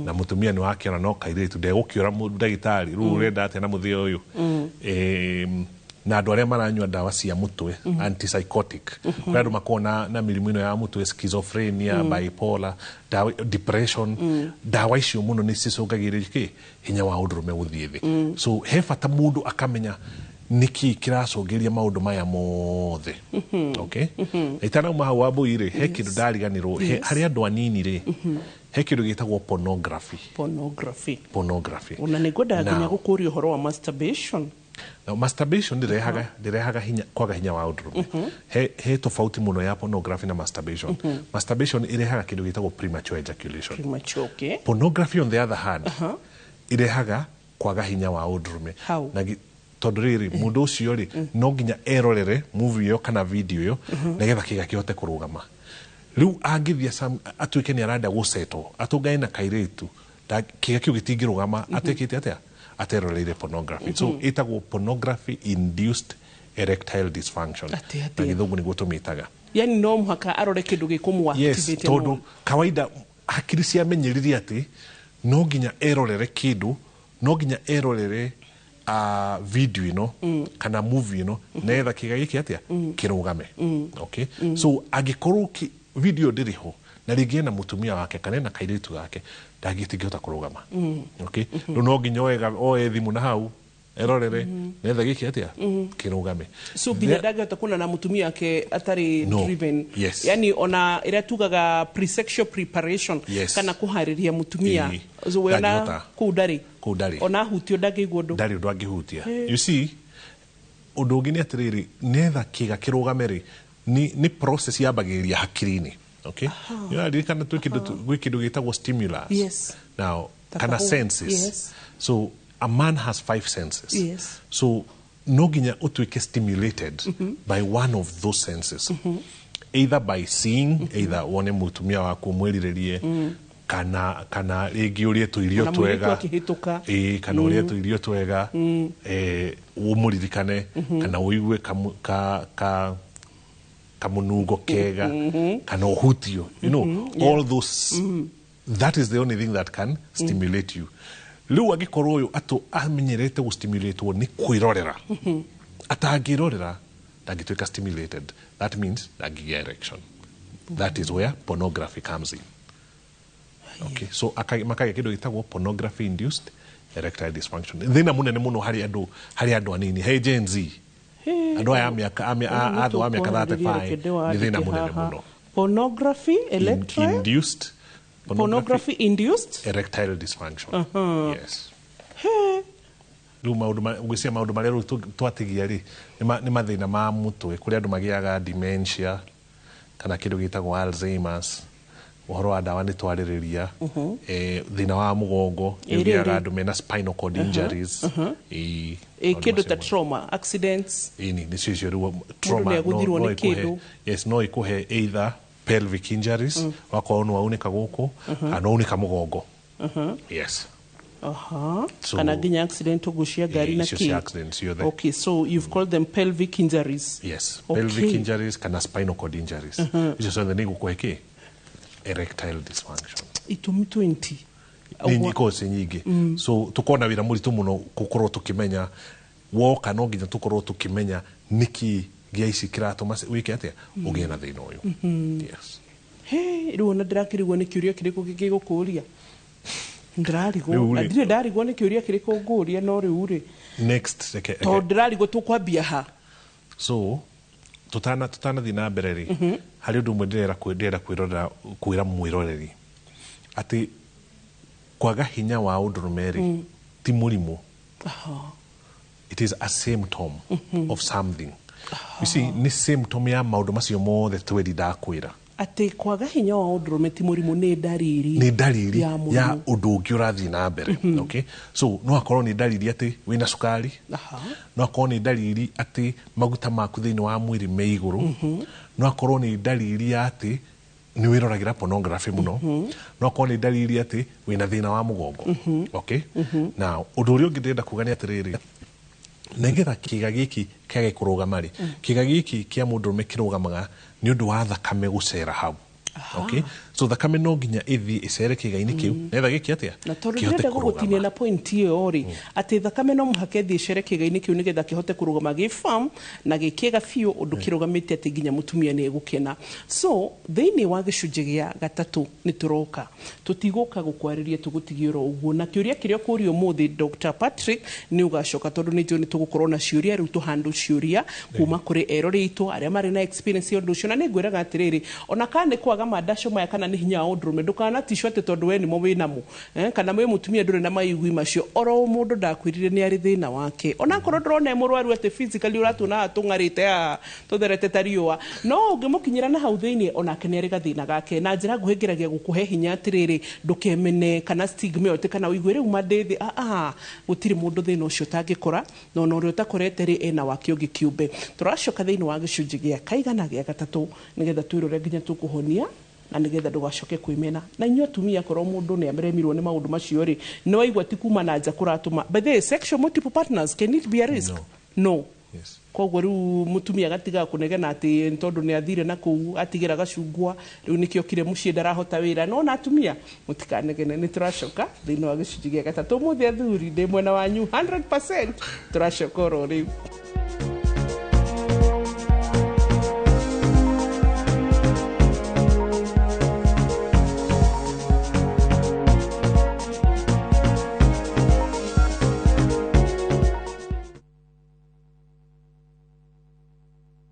S2: na mũtumia nĩ wakĩona no kairĩtu ndegũkĩũra ndagĩtarĩ rĩu ũrenda atĩa na mũthia ũyũ. Na andũ arĩa maranyua ndawa cia mũtwe, antipsychotic, kũrĩ andũ makoragwo na mĩrimũ ĩno ya mũtwe, schizophrenia, bipolar, ndawa, depression, ndawa icio mũno nĩ cicũngagĩrĩria kĩ hinya wa ũndũrũme gũthiĩ thĩ. So he bata mũndũ akamenya nĩkĩ kĩracũngĩrĩria maũndũ maya mothe. Okay, na itanauma hau, Wambui rĩ, he kĩndũ ndariganĩrwo. Harĩ andũ anini rĩ, he kĩndũ gĩtagwo pornography.
S1: Pornography.
S2: Pornography.
S1: Ona nĩ ngwendaga nginya gũkũria ũhoro wa masturbation.
S2: Now, masturbation ndĩrehaga hinya, kwaga hinya wa ũndũrũme. He tofauti mũno ya pornography na masturbation. Masturbation ĩrehaga kĩndũ gĩtagwo premature ejaculation.
S1: Premature, okay.
S2: Pornography, on the other hand, irehaga kwaga hinya wa ũndũrũme.
S1: How?
S2: Na tondũ rĩrĩ, mũndũ ũcio rĩ, no nginya erorere movie ĩyo kana video ĩyo nĩgetha kĩga kĩhote kũrũgama. Rĩu angĩthiĩ atuĩke nĩ arenda gũcetwo atũngane na kairĩtu, kĩga kĩu gĩtingĩrũgama atekĩte atĩa, ateroreire pornography. So ĩtagwo pornography induced erectile dysfunction.
S1: Atĩ,
S2: Na
S1: atĩ.
S2: Gĩthũngũ nĩguo tũmĩtaga.
S1: Yani no mũhaka arore kĩndũ gĩkũmũ
S2: Yes,
S1: activate?
S2: tondũ kawaida hakiri ciamenyerire atĩ no nginya erorere kĩndũ, no nginya erorere video ĩno kana movie ĩno nĩgetha kĩga gĩkĩ atĩa, kĩrũgame. Okay, so angĩkorwo video ndĩrĩ ho, na rĩngĩ ena mũtumia wake kana ena kairĩtu gake, ndangĩtingĩhota kũrũgama. Okay, rĩu no nginya oe thimũ na hau erorere nĩgetha gĩkĩ atĩa, kĩrũgame.
S1: So nginya ndangĩhota kuona na mũtumia wake atarĩ
S2: No.
S1: driven?
S2: Yes.
S1: Yani ona ĩrĩa tugaga pre-sexual preparation,
S2: Yes.
S1: kana kũharĩria mũtumia.
S2: Ĩĩ.
S1: So we ona
S2: Ndangĩhota.
S1: kũu ndarĩ.
S2: Kũu ndarĩ.
S1: Ona ahutio ndangĩigua ũndũ.
S2: Ndarĩ ũndũ angĩhutia. You see, ũndũ ũngĩ nĩ atĩrĩrĩ, nĩgetha kĩga kĩrũgame rĩ, nĩ process yambagĩrĩria hakiri-inĩ. Okay, nĩũraririkana gwĩ kĩndũ gĩtagwo stimulus?
S1: Yes.
S2: Now,
S1: Ta
S2: kana
S1: kahũa.
S2: senses. So a man has five senses. So no nginya ũtuĩke stimulated by one of those senses, either by seeing, either wone mũtumia waku ũmwĩrirĩrie, kana rĩngĩ ũrĩe tũirio
S1: Ona mũirĩtu
S2: twega.
S1: akĩhĩtũka.
S2: Ĩĩ, kana ũrĩe tũirio twega, ũmũririkane, kana ũigue ka kamũnungo kega, kana ũhutio, all those. That is the only thing that can stimulate you. Rĩu angĩkorwo ũyũ atũ amenyerete gũstimulatwo nĩ kwĩrorera, atangĩrorera ndangĩtuĩka stimulated. That means ndangĩgĩa erection. That is where pornography comes in. Okay, so makagĩa kĩndũ gĩtagwo pornography induced erectile dysfunction. Thĩna mũnene mũno harĩ andũ anini, he Gen Z, andũ aya a mĩaka a thĩ wa mĩaka 35, nĩ thĩna mũnene mũno.
S1: Pornography electro
S2: Induced.
S1: Pornography induced
S2: erectile dysfunction, yes. Rĩu maũndũ ngwĩciria maũndũ marĩa rĩu twatigia rĩ, nĩ mathĩna ma mũtwe, kũrĩa andũ magĩaga dementia kana kĩndũ gĩtagwo Alzheimer's. Ũhoro wa ndawa nĩ twarĩrĩria. Thĩna wa mũgongo nĩ
S1: Ĩrĩ,
S2: ũgĩaga
S1: ĩrĩ.
S2: andũ mena spinal cord injuries. Ĩĩ,
S1: Ĩ,
S2: maũndũ
S1: kĩndũ
S2: macio
S1: ta
S2: mothe.
S1: trauma, accidents.
S2: Ĩni nĩcio icio rĩu trauma
S1: nĩagũthirwo
S2: no
S1: nĩ
S2: ĩkũhe.
S1: kĩndũ.
S2: Yes, no ĩkũhe either pelvic injuries, wakorwo nĩ waunĩka gũkũ kana waunĩka mũgongo. Yes.
S1: Kana nginya accident ũguo cia ngari na
S2: Icio
S1: kĩ.
S2: cia accident ciothe.
S1: Okay, so you've called them pelvic injuries.
S2: Yes.
S1: Okay.
S2: Pelvic injuries kana spinal cord injuries, icio ciothe nĩ igũkũhe kĩ, erectile dysfunction.
S1: Itũmi 20.
S2: Nĩ ikoragwo ciĩ nyingĩ. So tũkorwo na wĩra mũritũ mũno gũkorwo tũkĩmenya woka, no nginya tũkorwo tũkĩmenya nĩkĩ gĩa ici kĩratũma wĩke atĩa, ũgĩe na thĩna ũyũ. Yes.
S1: He, rĩu ona ndĩrakĩrigwo nĩ kĩũria kĩrĩkũ gĩgũkũria, ndĩrarigwo.
S2: Rĩu
S1: Na
S2: rĩ-
S1: ndirĩ ndarigwo nĩ kĩũria kĩrĩkũ ngũria, no rĩu rĩ,
S2: Next, reke
S1: tondũ ndĩrarigwo tũkwambia ha.
S2: So tutanathiĩ na mbere rĩ, harĩ ũndũ ũmwe ndĩrenda kwĩrorera, kwĩra mwĩroreri atĩ kwaga hinya wa ũndũrũme rĩ, ti mũrimũ. It is a symptom of something, you see. Nĩ symptom ya maũndũ macio mothe tweri ndakwĩra.
S1: Atĩ kwaga hinya wa ũndũrũme ti mũrimũ, nĩ ndariri.
S2: Nĩ ndariri
S1: ya
S2: ya
S1: mũrimũ.
S2: Ũndũ ũngĩ ũrathiĩ na mbere. Okay, so no akorwo nĩ ndariri atĩ wĩna cukari, no akorwo nĩ ndariri atĩ maguta maku thĩinĩ wa mwĩrĩ me igũrũ, no akorwo nĩ ndariri ya atĩ nĩ wĩroragĩra pornography mũno, no akorwo nĩ ndariri atĩ wĩna thĩna wa mũgongo. Okay, now ũndũ ũrĩa ũngĩ ndĩrenda kuga nĩ atĩrĩrĩ, nĩgetha kĩga gĩkĩ kĩage kũrũgama rĩ, kĩga gĩkĩ kĩa mũndũrũme kĩrũgamaga nĩ ũndũ wa thakame gũcera hau. Okay, so thakame no nginya ĩthiĩ ĩcere kĩga-inĩ kĩu nĩgetha gĩkĩ atĩa,
S1: Na tondũ
S2: kĩhote
S1: ndĩrenda
S2: kũrũgama.
S1: Gũgũtinia na point ĩyo rĩ, atĩ thakame no mũhaka ĩthiĩ ĩcere kĩga-inĩ kĩu nĩgetha kĩhote kũrũgama gĩ firm na gĩ kĩega biũ, ũndũ kĩrũgamĩte atĩ nginya mũtumia nĩ egũkena. So thĩinĩ wa gĩcunjĩ gĩa gatatũ nĩ tũroka, tũtigũka gũkwarĩria, tũgũtigia oro ũguo na kĩũria kĩrĩa ũkũria ũmũthĩ Dr. Patrick nĩ ũgacoka, tondũ nĩ njũĩ nĩ tũgũkorwo na ciũria. Rĩu tũhandũ ciũria kuma kũrĩ erori aitũ arĩa marĩ na experience ya ũndũ ũcio. Na nĩ ngwĩraga atĩrĩrĩ, ona kana nĩ kwaga mandaco maya kana nĩ hinya wa ũndũrũme, ndũkanaticwo atĩ tondũ we nĩmo wĩnamo, kana wĩ mũtumia ndũrĩ na maigui macio. Oro mũndũ ndakwĩrire nĩ arĩ thĩna wake, onakorwo ndũrona e mũrwaru atĩ physically ũratuona haha tũng'arĩte haha tũtherete ta riũa, no ũngĩmũkinyĩra na hau thĩinĩ, onake nĩ arĩ gathĩna gake. Na njĩra nguhĩ ngeragia gũkũhe hinya atĩrĩrĩ, ndũkemene kana stigma ĩyo atĩ kana ũigue rĩu mandĩ thĩ. Ah, gũtirĩ mũndũ thĩna ũcio ũtangĩkora, na ona ũrĩa ũtakorete rĩ, ena wake ũngĩ kĩũmbe. Tũracoka thĩinĩ wa gĩcunjĩ gĩa kaigana gĩa gatatũ nĩgetha twĩrore nginya tũkũhonia na nĩgetha ndũgacoke kwĩmena. Na inyuĩ atumia, korwo mũndũ nĩ aremirwo nĩ maũndũ macio rĩ, nĩ waigua ti kuma na nja kũratũma. By the way, sexual multiple partners, can it be a risk?
S2: No.
S1: No.
S2: Yes.
S1: Koguo rĩu mũtumia agatigaga kũnegena atĩ nĩ tondũ nĩ athire na kũu atigĩra gacungwa, rĩu nĩkĩo kire mũciĩ ndarahota wĩra. No na atumia mũtikanegene, nĩ tũracoka thĩinĩ wa gĩcunjĩ gĩa gatatũ. Ũmũthĩ athuri ndĩ mwena wanyu 100%. Tũracoka oro rĩu.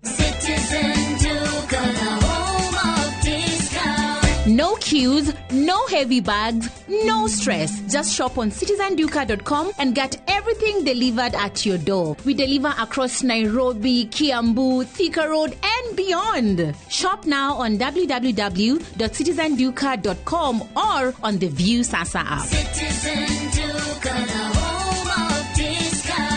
S7: Citizen Duka, the home of discount.
S9: No queues, no heavy bags, no stress. Just shop on citizenduka.com and get everything delivered at your door. We deliver across Nairobi, Kiambu, Thika Road, and beyond. Shop now on www.citizenduka.com or on the View Sasa app.
S7: Citizen Duka, the home of discount.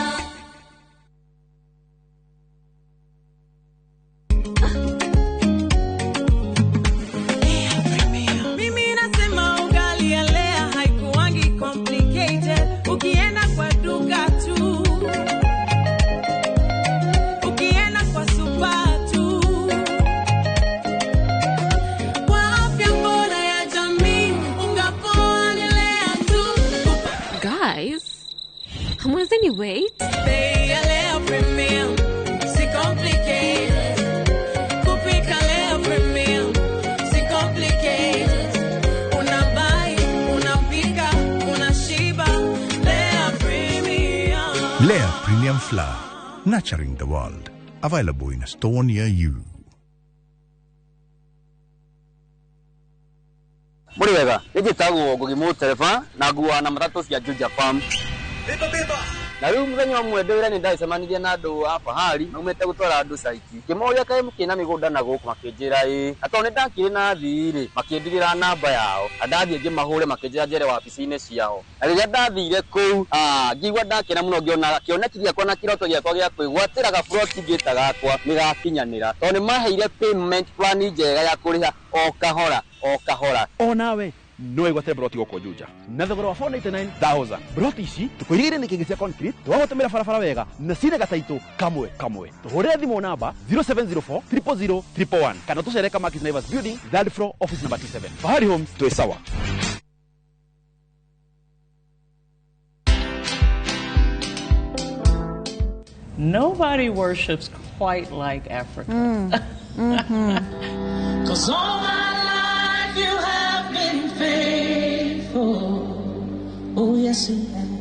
S6: Mimi nasema ugali ya Lea haikuwangi complicated. Ukienda kwa duka tu, ukienda kwa super tu. Kwa afya bora ya jamii, unga poa ni Lea tu.
S12: Guys, hamwezi wait?
S6: Bei ya Lea Premium, si complicated. Kupika Lea Premium, si complicated. Unabuy, unapika, unashiba. Lea Premium.
S13: Lea Premium Flour, nurturing the world. Available in a store near you.
S14: Mũrĩ wega, nĩ njĩtagwo Ngugi Mũtereba na nguaga na matatũ cia Juja Farm. Na rĩu mũthenya ũmwe ndĩ wĩra nĩ ndacemanirie na andũ a fahari maumĩte gũtwara andũ caiti, ngĩmoria kaĩ mũkĩna mĩgũnda na gũkũ, makĩnjĩra ĩĩ, na tondũ nĩ ndakĩrĩ na thii rĩ, makĩndigĩra namba yao na ndathiĩ ngĩmahũre makĩnjĩra njere wabici-inĩ ciao. Na rĩrĩa ndathire kũu, ngĩigua ndakena mũno ngĩona kĩoneki gĩakwa na kĩroto gĩakwa gĩa kwĩgwatĩra gaburoti ngĩta gakwa nĩ gakinyanĩra, tondũ nĩ maheire payment plan njega ya kũrĩha o kahora o kahora.
S15: Onawe no wĩgwatĩre broti gũkũ Juja na thogora wa 499,000. Broti ici tũkũirigĩire nĩ kĩngĩ cia concrete, twagũtũmĩra barabara wega na cina gataitũ kamwe kamwe. Tũhũrĩre thimũ namba 0704 000 111 kana tũcere Kamakis Naivas building, third floor, office number 27. Fahari Homes, twĩ sawa.
S16: Nobody worships quite like Africa.
S6: Cause all my life you have been faithful. Oh, yes, you have.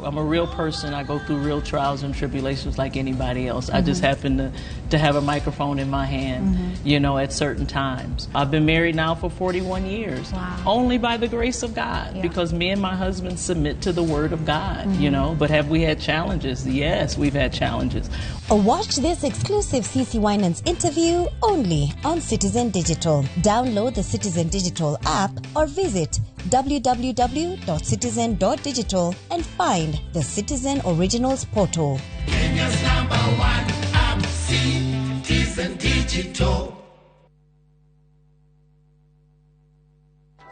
S16: I'm a real person. I go through real trials and tribulations like anybody else. I just happen to have a microphone in my hand, you know, at certain times. I've been married now for 41 years.
S12: Wow.
S16: Only by the grace of God, because me and my husband submit to the word of God, you know. But have we had challenges? Yes, we've had challenges.
S17: Watch this exclusive CC Winans interview only on Citizen Digital. Download the Citizen Digital app or visit www.citizen.digital and find the Citizen Originals portal.
S6: Kenya's number one app, Citizen Digital.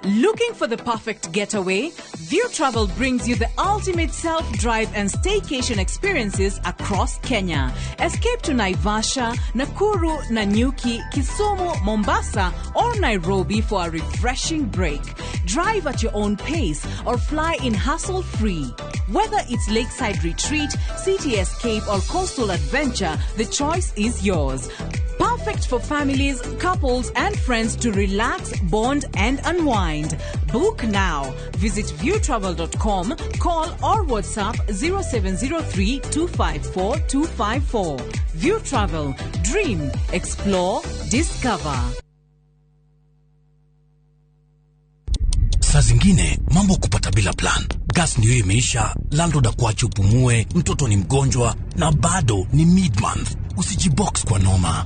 S9: Looking for the perfect getaway? View Travel brings you the ultimate self-drive and staycation experiences across Kenya. Escape to Naivasha, Nakuru, Nanyuki, Kisumu, Mombasa, or Nairobi for a refreshing break. Drive at your own pace or fly in hassle-free. Whether it's lakeside retreat, city escape, or coastal adventure, the choice is yours. Perfect for families, couples, and friends to relax, bond, and unwind. Book now. Visit viewtravel.com, call or WhatsApp 0703 254 254. View Travel. Dream, explore, discover.
S18: Saa zingine mambo kupata bila plan. Gas ndio imeisha, landlord akuache upumue, mtoto ni mgonjwa na bado ni mid-month. Usijibox kwa noma.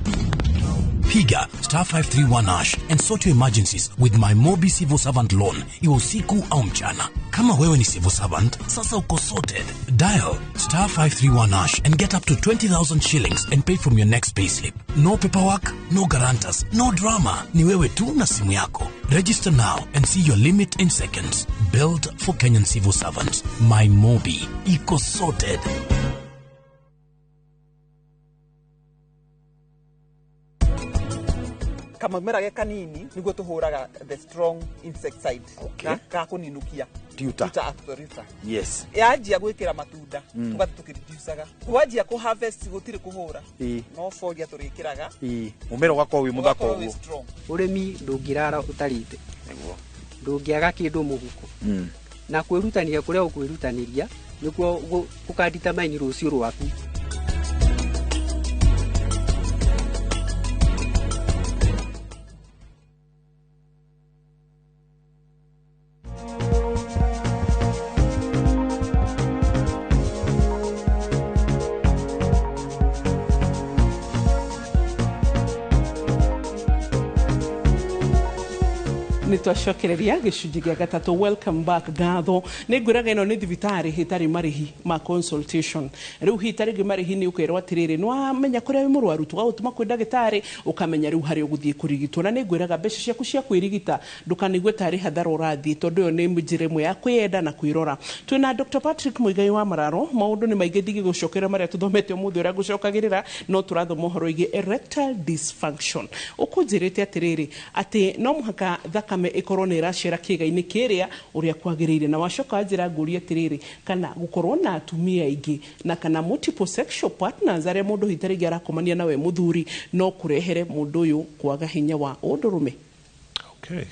S18: Piga star 531 hash and sort your emergencies with my Mobi Civil Servant Loan, iwe usiku au mchana. Kama wewe ni civil servant, sasa uko sorted. Dial star 531 hash and get up to 20,000 shillings and pay from your next payslip. No paperwork, no guarantors, no drama. Ni wewe tu na simu yako. Register now and see your limit in seconds. Built for Kenyan civil servants. My Mobi. Iko sorted.
S19: Kamamera ge kanini niguo tuhuraga the strong insecticide ga kuninukia.
S20: Tuta.
S19: Tuta absoluta.
S20: Yes.
S19: Yanjia gwikira matunda, tugathi tukireducaga wanjia ku harvest gutiri kuhura, no folia turikiraga.
S20: Ĩĩ, mũmera ũgakorwo wĩ mũthaka
S19: Ũgakorwo wĩ
S20: ũguo.
S19: Strong.
S21: Ũrĩmi ndũngĩrara ũtarĩte, ndũngĩaga kĩndũ mũhuko, na kwĩrutanĩria kũrĩa ũkwĩrutanĩria nĩkuo gũkadetermine rũciũ rwaku.
S1: Nä twacokereria gĩcunjĩ gĩa gatatũ. Welcome back. Ngatho nĩ ngwĩraga ĩno nĩ thibitarĩ ĩtarĩ marĩhi ma consultation. Rĩu hihi ta rĩngĩ marĩhi nĩ ũkerwo atĩrĩrĩ, nĩ wamenya kũrĩa wĩ mũrwaru, tũgagũtũma kwĩ ndagĩtarĩ, ũkamenya rĩu harĩa ũgũthiĩ kũrigitwo. Na nĩ ngwĩraga mbeca ciaku cia kwĩrigita ndũkanigue tarĩ hathara ũrathiĩ, tondũ ĩyo nĩ njĩra ĩmwe ya kwĩyenda na kwĩrora. Twĩna Dr. Patrick Muigai wa Mararo. Maũndũ nĩ maingĩ, ndigĩgũcokera marĩa tũthomete ũmũthĩ ũrĩa ngũcokagĩrĩra, no tũrathoma ũhoro wĩgiĩ erectile dysfunction. Ũkũnjĩrĩte atĩrĩrĩ atĩ no mũhaka thakame ĩkorwo nĩ ĩracera kĩĩga-inĩ kĩrĩa ũrĩa kwagĩrĩire, na wacoka wanjĩra ngũrie atĩrĩrĩ, kana gũkorwo na atumia aingĩ na kana multiple sexual partners arĩa mũndũ hihi ta rĩngĩ arakomania nawe mũthuri no kũrehere mũndũ ũyũ kwaga hinya wa ũndũrũme.
S2: Okay.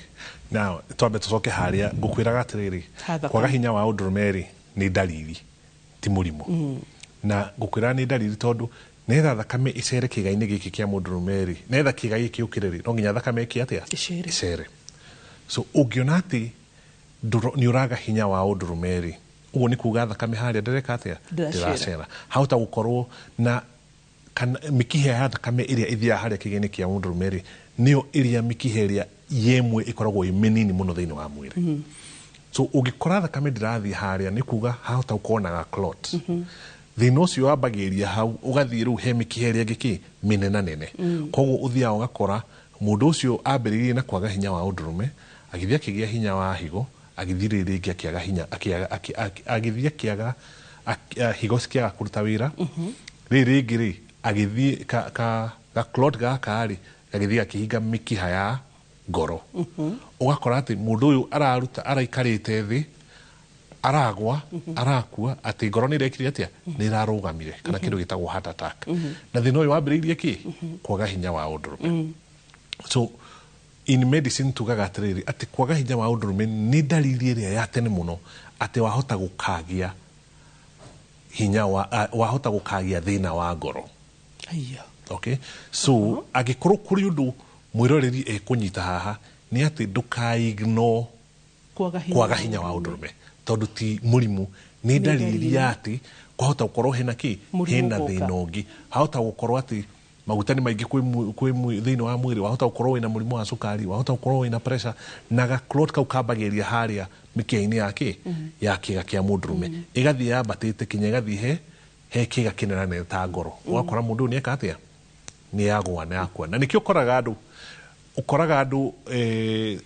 S2: Now, twambe tũcoke harĩa ngũkwĩraga atĩrĩrĩ,
S1: Ha thakame.
S2: Kwaga hinya wa ũndũrũme rĩ, nĩ ndariri, ti mũrimũ. Na ngũkwĩra nĩ ndariri tondũ nĩgetha thakame ĩcere kĩĩga-inĩ gĩkĩ kĩa mũndũrũme rĩ, nĩgetha kĩĩga gĩkĩ gĩũkĩre rĩ, no nginya thakame ĩke atĩa?
S1: Ĩcere.
S2: Ĩcere. So ũngĩona atĩ nĩ ũraga hinya wa ũndũrũme rĩ, ũguo nĩ kuga thakame harĩa ndĩreka atĩa?
S1: Ndĩracera.
S2: Ndĩracera. Hahota gũkorwo na kana mĩkiha ya thakame ĩrĩa ĩthiaga harĩa kĩĩga-inĩ kĩa mũndũrũme rĩ, nĩyo ĩrĩa mĩkiha ĩrĩa yemwe ĩkoragwo ĩ mĩnini mũno thĩinĩ wa mwĩrĩ. So ũngĩkora thakame ndĩrathiĩ harĩa, nĩ kuga hahota gũkorwo na ga clot. Thĩna ũcio wambagĩrĩria hau, ũgathiĩ rĩu he mĩkiha ĩrĩa ĩngĩ kĩ mĩnenanene. Koguo ũthiaga ũgakora mũndũ ũcio ambĩrĩirie na kwaga hinya wa ũndũrũme, agĩthiĩ akĩgĩa hinya wa higo, agĩthiĩ rĩrĩ rĩngĩ akĩaga hinya, agĩthiĩ akĩaga higo cikĩaga kũruta wĩra. Rĩrĩ rĩngĩ rĩ, agĩthiĩ ka clot gaka rĩ, gagĩthiĩ gakĩhinga mĩkiha ya ngoro. Ũgakora atĩ mũndũ ũyũ araruta araikarĩte thĩ Aragwa, arakua, atĩ ngoro nĩ ĩrekire atĩa, nĩ ĩrarũgamire, kana kĩndũ gĩtagwo heart attack. Na thĩna ũyũ wambĩrĩirie kĩ? Kwaga hinya wa ũndũrũme. So in medicine tugaga atĩrĩrĩ, atĩ kwaga hinya wa ũndũrũme nĩ ndariri ĩrĩa ya tene mũno atĩ wahota gũkagĩa hinya wa, wahota gũkagĩa thĩna wa ngoro.
S1: Aya.
S2: Okay, so angĩkorwo kũrĩ ũndũ mwĩroreri ekũnyita haha, nĩ atĩ ndũkaignore
S1: kwaga hinya,
S2: kwaga hinya wa ũndũrũme, tondũ ti mũrimũ, nĩ ndariri ya atĩ kwahota gũkorwo hena kĩ,
S1: Mũrimũ
S2: hena
S1: ũgoka.
S2: thĩna ũngĩ. Hahota gũkorwo atĩ maguta nĩ maingĩ kwĩ thĩinĩ wa mwĩrĩ, wahota gũkorwo wĩna mũrimũ wa cukari, wahota gũkorwo wĩna pressure, na ga clot kau kambagĩrĩria harĩa mĩkiha-inĩ ya kĩ, ya kĩga kĩa mũndũrũme, ĩgathiĩ yambatĩte kinya ĩgathiĩ he kĩga kĩnenanene ta ngoro. Ũgakora mũndũ ũyũ nĩeka atĩa, nĩ agwa na akua. Na nĩkĩo ũkoraga andũ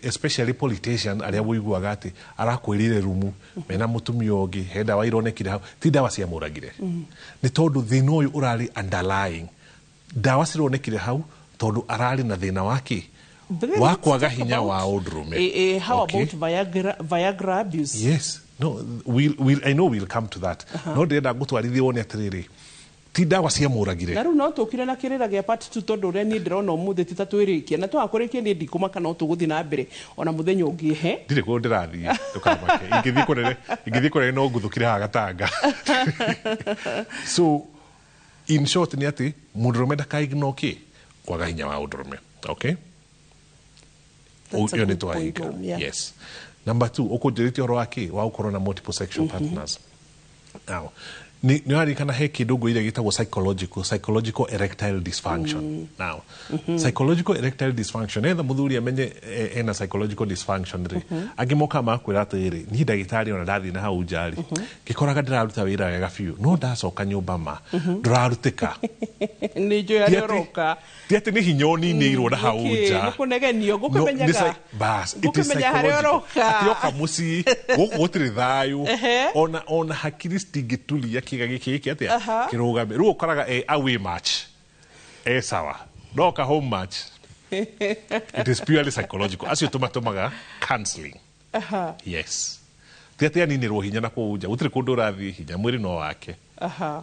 S2: especially politician arĩa ũiguaga atĩ arakwĩrire rumu mena mũtumia ũngĩ, he ndawa ironekire hau, ti ndawa ciamũragire, nĩ tondũ thĩna ũyũ ũrarĩ underlying. Ndawa cironekire hau tondũ ararĩ na thĩna wa kĩ?
S1: Then
S2: Wa
S1: let's
S2: kwaga
S1: talk
S2: hinya
S1: about,
S2: wa ũndũrũme.
S1: How
S2: Okay.
S1: about Viagra abuse?
S2: Yes, no, I know we'll come to that. No ndĩrenda ngũtwarithie wone atĩrĩrĩ, ti ndawa ciamũragire.
S1: Na rĩu no tũkire na kĩrĩra gĩa part 2, tondũ ũrĩa niĩ ndĩrona ũmũthĩ ti ta twĩrĩkia na twakũrĩkia, niĩ ndikũmaka, no tũgũthiĩ na mbere ona mũthenya ũngĩ he.
S2: Ndirĩ kũndũ ndĩrathiĩ, ndũkamake. Ingĩthiĩ kũnene no nguthũkire haha gatanga. So in short nĩ atĩ mũndũrũme ndakaignore kĩ? Kwaga hinya wa ũndũrũme. Okay.
S1: That's a
S2: Ĩyo nĩ
S1: good point,
S2: twahinga.
S1: yeah.
S2: Yes. Number two, ũkũnjĩrĩtie ũhoro wa kĩ? Wa gũkorwo na multiple sexual partners. Now nĩ ũraririkana he kĩndũ ngwĩrire gĩtagwo psychological erectile dysfunction. Now, psychological erectile dysfunction, etha mũthuri amenye ena psychological dysfunction rĩ, angĩ moka makwĩra atĩrĩrĩ, niĩ ndagĩtarĩ, ona ndathiĩ na hau nja rĩ, ngĩkoraga ndĩraruta wĩra wega biũ, no ndacoka nyũmba ma ndũrarutĩka.
S1: Nĩ njũĩ
S2: Ti
S1: harĩa ũroka.
S2: Ti atĩ nĩ hinya ũninĩirwo na hau
S1: Nĩkĩ?
S2: nja.
S1: Nĩ kũnegenio.
S2: No, nĩ
S1: Ngũkĩmenyaga
S2: bas, it is
S1: ngũkĩmenya harĩa
S2: psychological.
S1: ũroka.
S2: Atĩ oka mũciĩ gũkũ gũtirĩ thayũ.
S1: Ehe.
S2: Ona hakiri citingĩturia kĩga gĩkĩ gĩkĩ atĩa, kĩrũgame. Rĩu ũkoraga e away match e sawa, no oka home match it is purely psychological. Acio tũmatũmaga counseling. Yes, ti atĩ aninĩrwo hinya na kũu nja, gũtirĩ kũndũ ũrathiĩ, hinya mwĩrĩ no wake.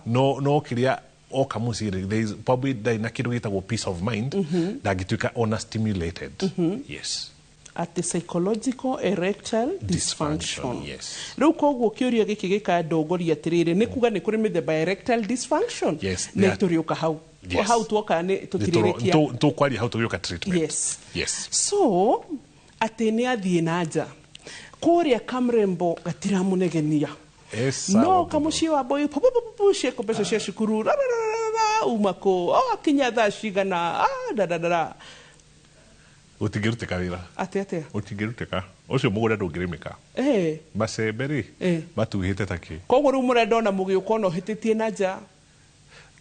S2: No kĩrĩa oka mũciĩ rĩ, there is probably ndarĩ na kĩndũ gĩtagwo peace of mind, ndangĩtuĩka ona stimulated. Yes.
S1: Atĩ psychological erectile dysfunction.
S2: Yes.
S1: Rĩu koguo kĩũria gĩkĩ gĩkandongoria atĩrĩrĩ, nĩ kuga nĩ kũrĩ mĩthemba ya erectile dysfunction?
S2: Yes,
S1: nĩ tũrĩũka hau.
S2: Yes.
S1: Hau tuoka nĩ tũtirĩrĩkia.
S2: Tũkwaria hau tũgĩũka treatment. Yes.
S1: So atĩ nĩ athiĩ na nja kũrĩa kamrembo gatiramũnegenia,
S2: Yes, sawa.
S1: no kamũciĩ wa boy cieko mbeca cia cukuru ra, ra, ra, ra, ra, uma kũ o akinya thaa cigana, ah, dadadada.
S2: Gũtingĩrutĩka wĩra.
S1: Atĩ atĩa?
S2: Gũtingĩrutĩka, ũcio mũgũnda ndũngĩrĩmĩka. Macembe rĩ, matuhĩte ta kĩ.
S1: Koguo rĩu mũrenda ona mũgĩũka ona ũhĩtĩtie na nja?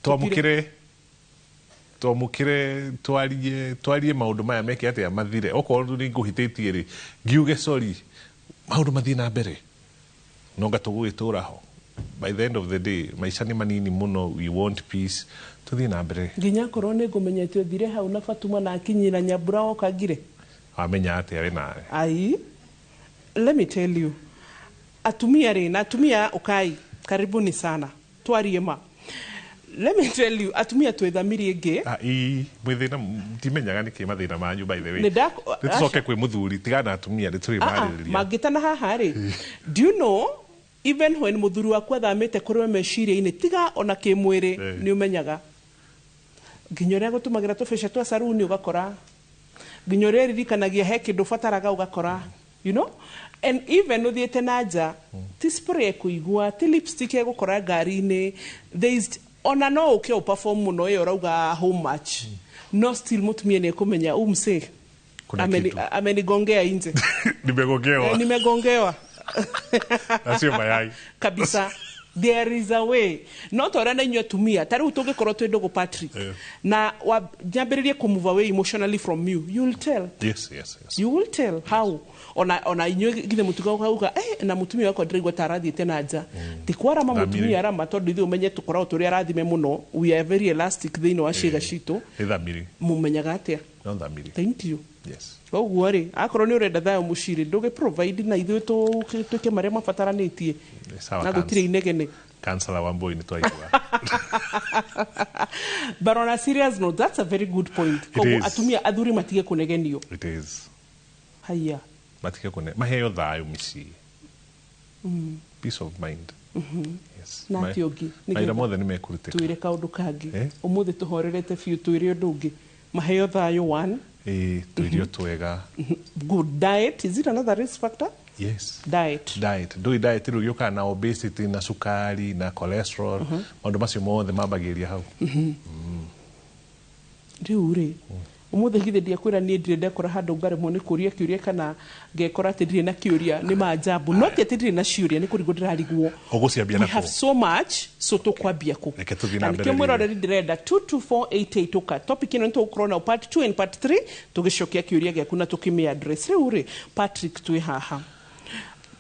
S2: Twamũkĩre twarie maũndũ maya meke atĩa, mathire. Okorwo nĩ ngũhĩtĩtie rĩ, ngiuge sorry, maũndũ mathiĩ na mbere, no nga tũgũgĩtũra ho. By the end of the day, maica nĩ manini mũno. We want peace, tũthiĩ na mbere.
S1: Nginya akorwo nĩ ngũmenyete ũthire hau na Fatuma na akinyi na Nyambura woka ngire.
S2: Wamenya atĩa we nawe?
S1: Ai, let me tell you, atumia rĩ, na atumia ukai karibuni sana twarie ma. Let me tell you, atumia twĩ thamiri ĩngĩ.
S2: Ah, ii mwĩ thĩna, ndimenyaga nĩkĩ mathĩna manyu, by the way.
S1: Nĩ
S2: Nĩ tũcoke kwĩ mũthuri, tigana na atumia, nĩ tũrĩ
S1: Ah, ah,
S2: marĩrĩria.
S1: mangĩtana haha rĩ, do you know even when mũthuri waku athamĩte kũrĩ we meciria-inĩ, tiga ona kĩmwĩrĩ, nĩ ũmenyaga nginya ũrĩa gũtũmagĩra tũbeca twa saruni, ũgakora nginya ũrĩa ĩririkanagia he kĩndũ ũbataraga, ũgakora and even ũthiĩte na nja, ti spray ekũigua, ti lipstick egũkora ngari-inĩ. There is ona no ũke ũperform mũno ĩyo ũrauga how much, no still mũtumia nĩ ekũmenya umse
S2: Kuna kitu.
S1: Amenigongea nje.
S2: Nimegongewa.
S1: Nimegongewa.
S2: Na sio mayai.
S1: Kabisa, there is a way. No ta ũrĩa na inyuĩ atumia, ta rĩu tũngĩkorwo twĩ ndũgũ, Patrick, na nyambĩrĩrie kũ move away emotionally from you, you will tell.
S2: Yes.
S1: You will tell how. Ona inyuĩ githĩ mũtigauga na mũtumia wakwa ndĩraigua ta arathiĩte na nja, ti kwarama.
S2: Thamiri.
S1: Mũtumia arama tondũ ithuĩ ũmenye tũkoragwo tũrĩ arathime mũno, we are very elastic thĩinĩ wa ciĩga citũ.
S2: Nĩ thamiri.
S1: Mũmenyaga atĩa?
S2: No thamiri.
S1: Thank you.
S2: Yes.
S1: Koguo rĩ, akorwo nĩ ũrenda thayũ mũciĩ rĩ, ndũgĩ provide na ithuĩ twĩke marĩa mabataranĩtie
S2: Sawa,
S1: na gũtirĩ inegene.
S2: Kansala wa Mbui nĩ twaigua.
S1: But on a serious note, that's a very good point.
S2: It
S1: Koguo
S2: is.
S1: atumia athuri matige kũnegenio.
S2: It is.
S1: Haya.
S2: Matige kũne maheo thayũ mĩciĩ. Peace of mind. Yes.
S1: Na atĩ ũngĩ
S2: Mawĩra mothe nĩ mekũrutĩka.
S1: Twĩre kaũndũ kangĩ.
S2: Eh?
S1: Ũmũthĩ tũhorerete biũ, twĩre ũndũ ũngĩ. Maheo thayũ one.
S2: Ĩĩ, tũirio twega.
S1: Good diet, is it another risk factor?
S2: Yes.
S1: Diet.
S2: Diet. Ndũĩ diet rĩu yũkaga na obesity na cukari na cholesterol. Maũndũ macio mothe mambagĩrĩria hau.
S1: Rĩu rĩ, ũmũthĩ githĩ ndiakwĩra niĩ ndirĩ ndekora handũ ngaremwo nĩ kũria kĩũria kana ngekora atĩ ndirĩ na kĩũria nĩ manjambu, no ti atĩ ndirĩ na ciũria, nĩ kũrigwo ndĩrarigwo.
S2: Ũgũciambia
S1: We
S2: na
S1: have
S2: kũ?
S1: so much, so tũkwambia kũ?
S2: Reke tũthiĩ na
S1: Na
S2: mbere
S1: nĩkĩo
S2: rĩrĩ.
S1: mwĩroreri ndĩrenda 22488 ũka topic ĩno nĩtũgũkorwo na part 2 and part 3 tũgĩcokia kĩũria gĩaku na tũkĩmĩ address. Rĩu rĩ, Patrick, twĩ haha,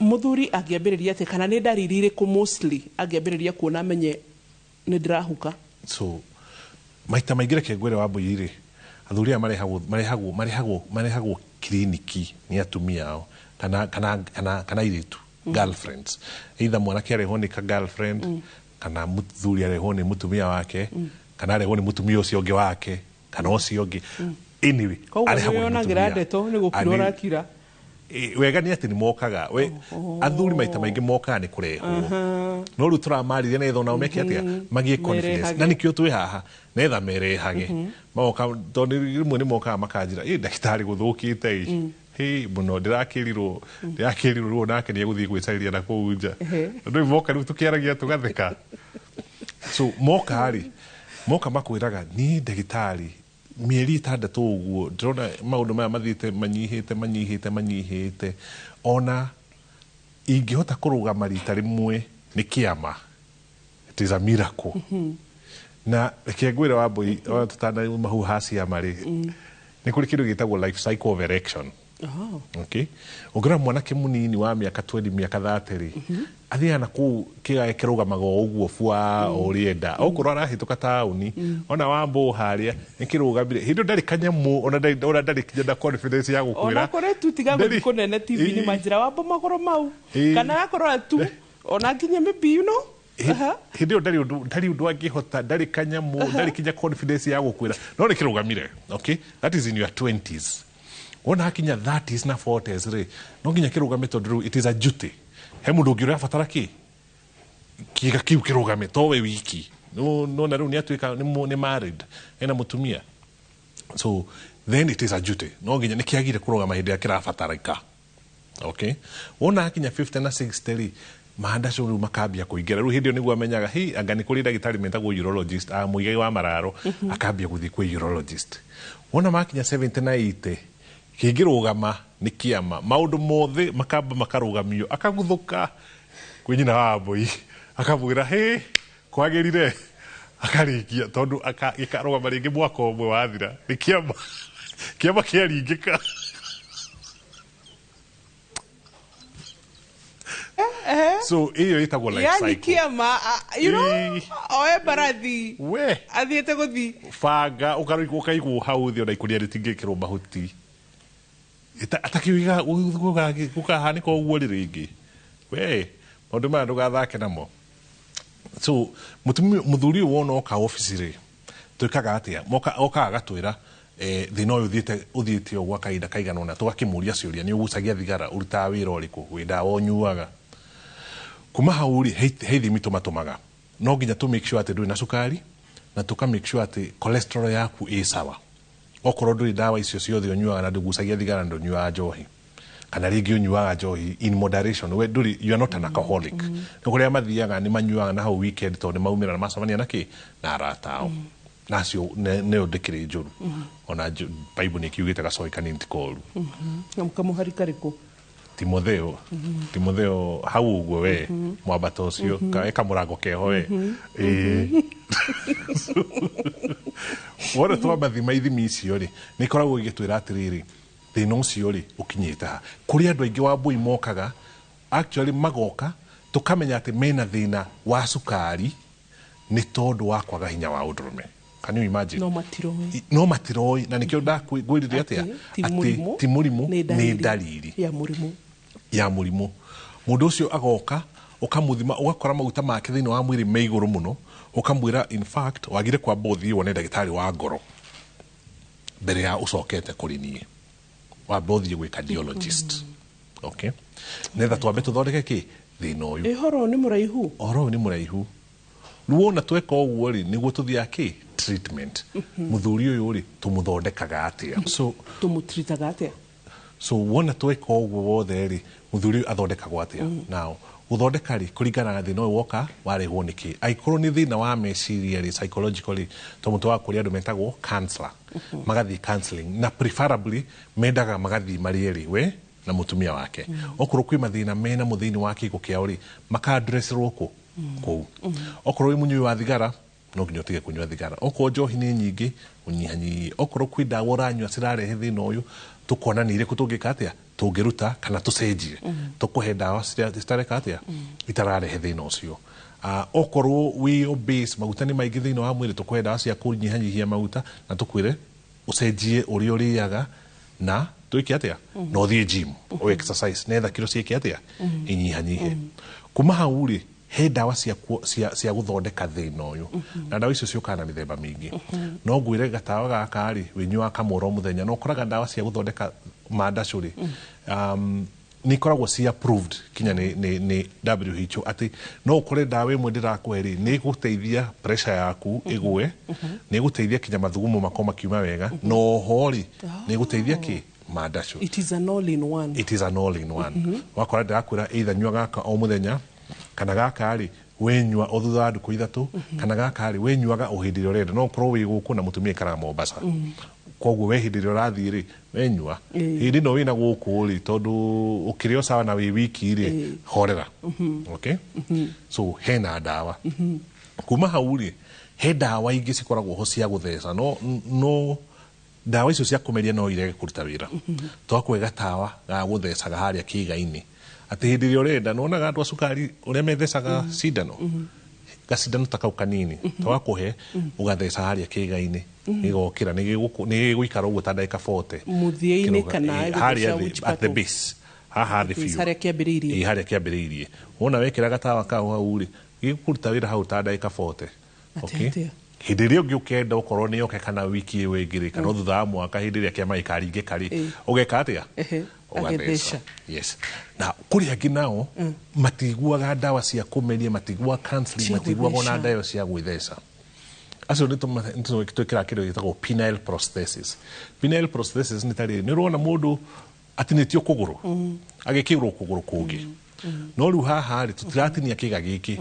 S1: mũthuri angĩambĩrĩria atĩ kana nĩ ndariri irĩkũ mostly angĩambĩrĩria kuona amenye nĩ ndĩrahuka?
S2: So maita maingĩ, reke ngwĩre wa Mbui rĩ, athuri aya marehagwo kiriniki nĩ atumia ao kana airĩtu, girlfriends, either mwanake arehwo nĩ ka girlfriend, kana mũthuri arehwo nĩ mũtumia wake, kana arehwo nĩ mũtumia ũcio ũngĩ wake kana ũcio ũngĩ. Anyway,
S1: Koguo
S2: arehagwo nĩ
S1: nĩwĩonagĩra
S2: mũtumia.
S1: ndeto nĩ gũkira ũrakira.
S2: Wega nĩ atĩ nĩ mokaga we athuri maita maingĩ mokaga nĩ kũrehwo, no rĩu tũramarĩria nĩgetha onao meke atĩa? Magĩe confidence.
S1: Merehage.
S2: Na nĩkĩo twĩ haha, nĩgetha merehage. Magoka tondũ rĩmwe nĩ mokaga makanjĩra, ĩ ndagĩtarĩ, gũthũkĩte ĩ hĩ mũno, ndĩrakĩrirwo rĩu onake nĩ egũthiĩ gwĩcarĩria na kũu nja. Tondũ rĩu moka rĩu tũkĩaragia tũgatheka. So moka rĩ, moka makwĩraga, niĩ ndagĩtarĩ, mĩeri 6 ũguo ndĩrona maũndũ maya mathiĩte manyihĩte manyihĩte manyihĩte, ona ingĩhota kũrũgama rita rĩmwe nĩ kĩama, it is a miracle. Na reke ngwĩre wa Mbui, tũtanauma hau ha ciama rĩ, nĩ kũrĩ kĩndũ gĩtagwo life cycle of erection. Okay, ũngĩrora mwanake mũnini wa mĩaka 20, mĩaka 30 rĩ, athiaga na kũu kĩgae kĩrũgamaga o ũguo bua o ũrĩenda, okorwo arahĩtũka taũni ona wambũ harĩa nĩ kĩrũgamire, hĩndĩ ĩyo ndarĩ kanyamũ, ona ndarĩ kinya na confidence ya gũkwĩra.
S1: Ona kũrĩ tu tiga gũthiĩ kũnene TV nĩ manjĩra wambo magũrũ mau kana gakorora tu ona nginya maybe you know.
S2: Hĩndĩ ĩyo ndarĩ ũndũ angĩhota, ndarĩ kanyamũ, ndarĩ kinya confidence ya gũkwĩra, no nĩ kĩrũgamire. Okay, that is in your 20s. Wona hakinya 30s na 40s rĩ, no nginya kĩrũgame tondũ rĩu it is a duty, he mũndũ ũngĩ ũrabatara kĩ kĩga kĩu kĩrũgame to we wiki. No na rĩu nĩ atuĩka nĩ married, ena mũtumia, so then it is a duty, no nginya nĩ kĩagire kũrũgama hĩndĩ ĩrĩa kĩrabatarĩka. Okay, wona hakinya 50 na 60 rĩ, mahandaco rĩu makambia kũingĩra. Rĩu hĩndĩ ĩyo nĩguo amenyaga hi anga nĩ kũrĩ ndagĩtarĩ metagwo urologist, a mũigai wa mararo. Akambia gũthiĩ kwĩ urologist. Wona makinya 70 na 80, kĩngĩrũgama nĩ kĩama, maũndũ mothe makamba makarũgamio, akaguthũka kwĩ nyina wa Mbui akamwĩra hĩ kwagĩrire, akarĩkia tondũ gĩkarũgama rĩngĩ mwaka ũmwe wathira, nĩ kĩama, kĩama kĩaringĩka. So ĩyo ĩtagwo life
S1: Yani
S2: cycle.
S1: kĩama oe mbarathi
S2: we
S1: athiĩte gũthi
S2: banga ũkaigwo hau thĩ, ona ikũnia rĩtingĩkĩrwo mahuti. Atakiuga gũkahanĩka ũguo rĩ rĩngĩ, we maũndũ maya ndũgathake namo. So mũtumia mũthuri ũyũ wona oka obici rĩ, twĩkaga atĩa? Moka okaga agatwĩra thĩna ũyũ ũthiĩte ũguo kahinda kaigana ũna. Tũgakĩmũria ciũria, nĩ ũgucagia thigara, ũrutaga wĩra ũrĩkũ, wĩ ndawa ũnyuaga? Kuma hau rĩ, he ithimi tũmatũmaga, no nginya tũ make sure atĩ ndũrĩ na cukari na tũka make sure atĩ cholesterol yaku ĩ sawa, okorwo ndũrĩ ndawa icio ciothe ũnyuaga na ndũgucagia thigara na ndũnyuaga njohi, kana rĩngĩ ũnyuaga njohi in moderation, we ndũrĩ, you are not an alcoholic. Nĩ kũrĩa mathiaga nĩ manyuaga na hau weekend tondũ nĩ maumĩra na macemania na kĩ na arata ao, nacio nĩyo ndĩkĩrĩ njũru. Ona Bible nĩ kiugĩte gacohi kanini ti koru.
S1: Kamũhari karĩkũ?
S2: Timotheo, Timotheo hau ũguo we mwambata ũcio kamũrango keho we. Ĩĩ. Wona twamathima ithimi icio rĩ, nĩ ikoragwo igĩtwĩra atĩrĩrĩ, thĩna ũcio rĩ ũkinyĩte ha. Kũrĩ andũ aingĩ wa Mbui mokaga, actually magoka tũkamenya atĩ mena thĩna wa cukari nĩ tondũ wa kwaga hinya wa ũndũrũme. Can you imagine?
S1: No matiroĩ.
S2: No matiroĩ, na nĩkĩo ndakwĩrire atĩa
S1: atĩ
S2: ti mũrimũ, nĩ ndariri
S1: ya mũrimũ.
S2: Ya mũrimũ. Mũndũ ũcio agoka, ũkamũthima, ũgakora maguta make thĩinĩ wa mwĩrĩ me igũrũ mũno, ũkamwĩra in fact wagire kwamba ũthiĩ wone ndagĩtarĩ wa ngoro mbere ya ũcokete kũrĩ niĩ, wambe ũthiĩ gwĩ cardiologist. Okay, nĩgetha twambe tũthondeke kĩ thĩna ũyũ.
S1: Ũhoro nĩ mũraihu.
S2: Ũhoro ũyũ nĩ mũraihu. Rĩu wona tweka ũguo rĩ, nĩguo tũthiaga kĩ treatment. Mũthuri ũyũ rĩ, tũmũthondekaga atĩa? So
S1: tũmũtritaga atĩa?
S2: So wona tweka ũguo wothe rĩ, mũthuri ũyũ athondekagwo atĩa? Now gũthondeka rĩ, kũringana na thĩna ũyũ woka warehwo nĩkĩ. Angĩkorwo nĩ thĩna wa meciria rĩ, psychologically, tũmũtwaraga kũrĩ andũ metagwo counselor. Magathiĩ counseling, na preferably mendaga magathiĩ marĩ erĩ, we na mũtumia wake. Okorwo kwĩ mathĩna mena mo thĩinĩ wa kĩhiko kĩao rĩ, maka-addressĩrwo kũ kũu. Okorwo wĩ mũnyui wa thigara, no nginya ũtige kũnyua thigara. Okorwo njohi nĩ nyingĩ, ũnyihanyihie. Okorwo kwĩ ndawa ũranyua cirarehe thĩna ũyũ, tũkona nĩ irĩkũ tũngĩka atĩa, tũngĩruta kana tũcenjie, tũkũhe ndawa citareka atĩa, itararehe thĩna ũcio. Okorwo wĩ obese, maguta nĩ maingĩ thĩinĩ wa mwĩrĩ, tũkũhe ndawa cia kũnyihanyihia maguta na tũkwĩre ũcenjie ũrĩa ũrĩaga na twĩke atĩa, na ũthiĩ gym, o exercise, nĩgetha kiro ciĩke atĩa, inyihanyihe. Kuma hau rĩ, he ndawa cia gũthondeka thĩna ũyũ, na ndawa icio ciũkaga na mĩthemba mĩingĩ. No ngwĩre gatawa gaka rĩ, wĩnyuaga kamwe oro mũthenya, no ũkoraga ndawa cia gũthondeka mandacũ rĩ, nĩ ikoragwo ci approved kinya nĩ WHO, atĩ no ũkore ndawa ĩmwe ndĩrakũhe rĩ, nĩ ĩgũteithia pressure yaku ĩgũe, nĩ ĩgũteithia kinya mathugumo makorwo makiuma wega, na oho rĩ, nĩ ĩgũteithia kĩ mandacũ.
S1: It is an all in one.
S2: It is an all in one. Wakora ndĩrakwĩra either nyua gaka o mũthenya, kana gaka rĩ wenyua o thutha wa ndukũ ithatũ, kana gaka rĩ wenyuaga o hĩndĩ ĩrĩa ũrenda. No ũkorwo wĩ gũkũ na mũtumia aikaraga Mombasa, koguo we hĩndĩ ĩrĩa ũrathiĩ rĩ, wenyua. Hĩndĩ ĩno wĩna gũkũ rĩ, tondũ ũkĩrĩ o sawa na wĩ wiki rĩ, horera. Okay, so hena ndawa. Kuma hau rĩ, he ndawa ingĩ cikoragwo ho cia gũtheca, no ndawa icio cia kũmeria no irege kũruta wĩra. Twakũhe gatawa ga gũthecaga harĩa kĩĩga-inĩ, atĩ hĩndĩ ĩrĩa ũrenda, nĩwonaga andũ a cukari ũrĩa methecaga cindano, gacindano ta kau kanini, twakũhe ũgatheca harĩa kĩĩga-inĩ, gĩgokĩra, nĩ gĩgũikara ũguo ta ndagĩka 40
S1: mũthia-inĩ, kana
S2: harĩa thĩ, at the base, haha thĩ biũ,
S1: harĩa kĩambĩrĩirie.
S2: Harĩa kĩambĩrĩirie. Wona wekĩra gatawa kau hau rĩ, gĩgũkũruta wĩra hau ta ndagĩka 40. Okay, hĩndĩ ĩrĩa ũngĩ ũkenda ũkorwo nĩ yoke kana wiki ĩyo ĩngĩ rĩ, kana thutha wa mwaka hĩndĩ ĩrĩa kĩama gĩkaringĩka rĩ, ũgeka atĩa? Ũgatheca. Yes. Na kũrĩ angĩ nao matiguaga ndawa cia kũmeria, matiguaga counseling, matiguaga ona ndawa cia gwĩtheca. Acio nĩ twĩkĩraga kĩndũ gĩtagwo penile prosthesis. Penile prosthesis nĩ tarĩrĩ, nĩ ũrona mũndũ atinĩtio kũgũrũ, agĩkĩrwo kũgũrũ kũngĩ. No rĩu haha rĩ, tũtiratinia kĩga gĩkĩ,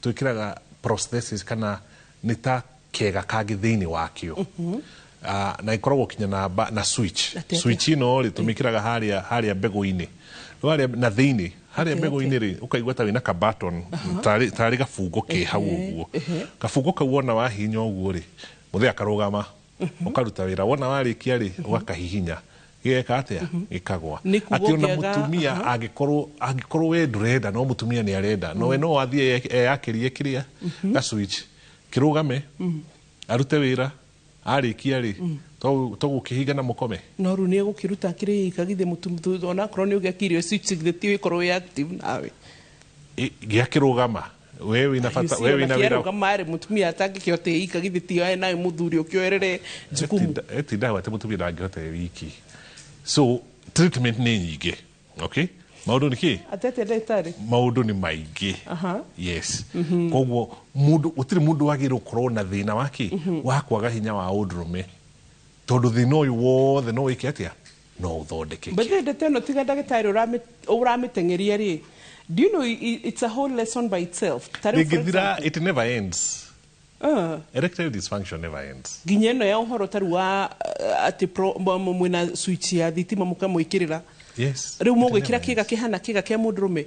S2: twĩkĩraga prosthesis, kana nĩ ta kega kangĩ thĩinĩ wakĩo. Na ikoragwo kinya na switch. Switch ĩno rĩ, tũmĩkĩraga harĩa mbegũ-inĩ. Harĩa na thĩinĩ, harĩa mbegũ-inĩ rĩ, ũkaigua ta wĩna ka button, tarĩ gabungo ke hau ũguo. Gabungo kau wona wahihinya ũguo rĩ, mũthee akarũgama, ũkaruta wĩra. Wona warĩkia rĩ, ũgakahihinya. Gĩgeka atĩa? Gĩkagwa. Atĩ ona mũtumia angĩkorwo we ndũrenda, no mũtumia nĩ arenda, no we no athiĩ eyakĩrie kĩrĩa ga switch, kĩrũgame, arute wĩra, arĩkia rĩ, tũgũkĩhinga na mũkome.
S1: No rĩu nĩ egũkĩruta kĩrĩa ika githĩ mũtumia, onakorwo nĩ ũgĩakĩirio switch githĩ ti ĩkorwo ĩ active nawe.
S2: Gĩakĩrũgama, we wĩna bata, we wĩna wĩra.
S1: Kĩarũgama rĩ, mũtumia atangĩkĩhota ika githĩ ti oe nawe mũthuri ũkĩoerere jukumu.
S2: Eti ndawa atĩ mũtumia ndangĩhota e wiki. So treatment nĩ nyingĩ. Okay? Maũndũ nĩ kĩ?
S1: Atete ndagĩtarĩ.
S2: Maũndũ nĩ maingĩ. Yes. Koguo mũndũ, gũtirĩ mũndũ wagĩrĩirwo gũkorwo na thĩna wa kĩ? Wa kwaga hinya wa ũndũrũme. Tondũ thĩna ũyũ wothe no wĩke atĩa? No ũthondekeke.
S1: But ndete ĩno tiga ndagĩtarĩ ũramĩteng'eria rĩ, do you know it's a whole lesson by itself?
S2: Ndĩngĩthira, it never ends. Erectile dysfunction never ends.
S1: Nginya ĩno ya ũhoro tarĩu wa atĩ mwĩna switch ya thitima mũkamwĩkĩrĩra.
S2: Yes.
S1: Rĩu mũgwĩkĩra kĩga kĩhana kĩga kĩa mũndũrũme.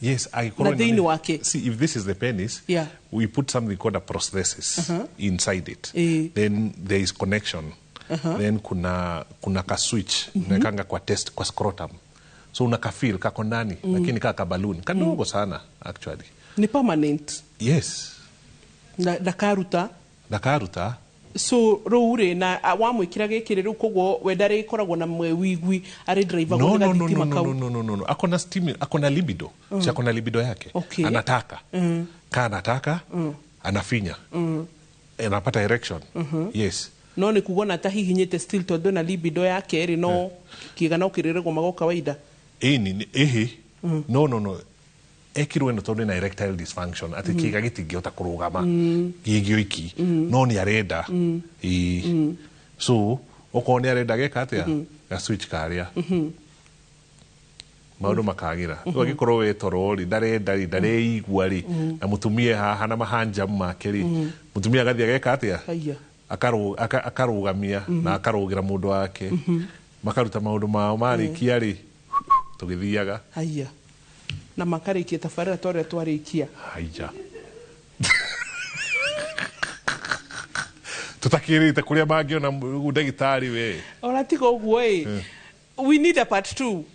S2: Yes,
S1: na thĩinĩ wake.
S2: See, if this is the penis,
S1: yeah,
S2: we put something called a prosthesis inside it. Then there is connection. Then kuna ka switch unawekanga kwa test kwa scrotum. So unakafeel kako ndani, lakini kaka balloon kadogo sana actually.
S1: Ni permanent.
S2: Yes.
S1: Na karuta.
S2: Ndakaruta.
S1: So rĩu rĩ, na wamwĩkĩra gĩkĩ rĩ, rĩu koguo we ndarĩkoragwo na mwewigui arĩ driver?
S2: No, no, no,
S1: thitima
S2: no, no,
S1: kau.
S2: no, no, no, no, no. Akona stimu, akona libido. Si akona libido yake. Anataka. Kaa anataka, anafinya. Anapata erection. Yes.
S1: No nĩ kuga ona atahihinyĩte still, tondũ na libido yake rĩ, no kĩga no kĩrĩrĩgũmago kawaida.
S2: Ĩni ĩhĩ. No, no, no. Ekirwo ĩno tondũ ena erectile dysfunction, atĩ kĩga gĩtingĩhota kũrũgama gĩgĩoiki, no nĩ arenda. Ĩĩ. So okorwo nĩ arenda geka atĩa, ga switch karĩa, maũndũ makagĩra. Rĩu angĩkorwo we toro rĩ, ndarenda rĩ, ndareigua rĩ, na mũtumia haha na mahanjamu make rĩ, mũtumia agathiĩ ageka atĩa?
S1: Haiya.
S2: Akarũgamia na akarũgĩra mũndũ wake, makaruta maũndũ mao, marĩkia rĩ, tũgĩthiaga.
S1: Haiya, na makarĩkia tabarĩra ta ũrĩa twarĩkia.
S2: Haija, tutakĩrĩte kũrĩa mangĩona ndagĩtarĩ we.
S1: Ona tiga ũguo ĩ, we need a part two.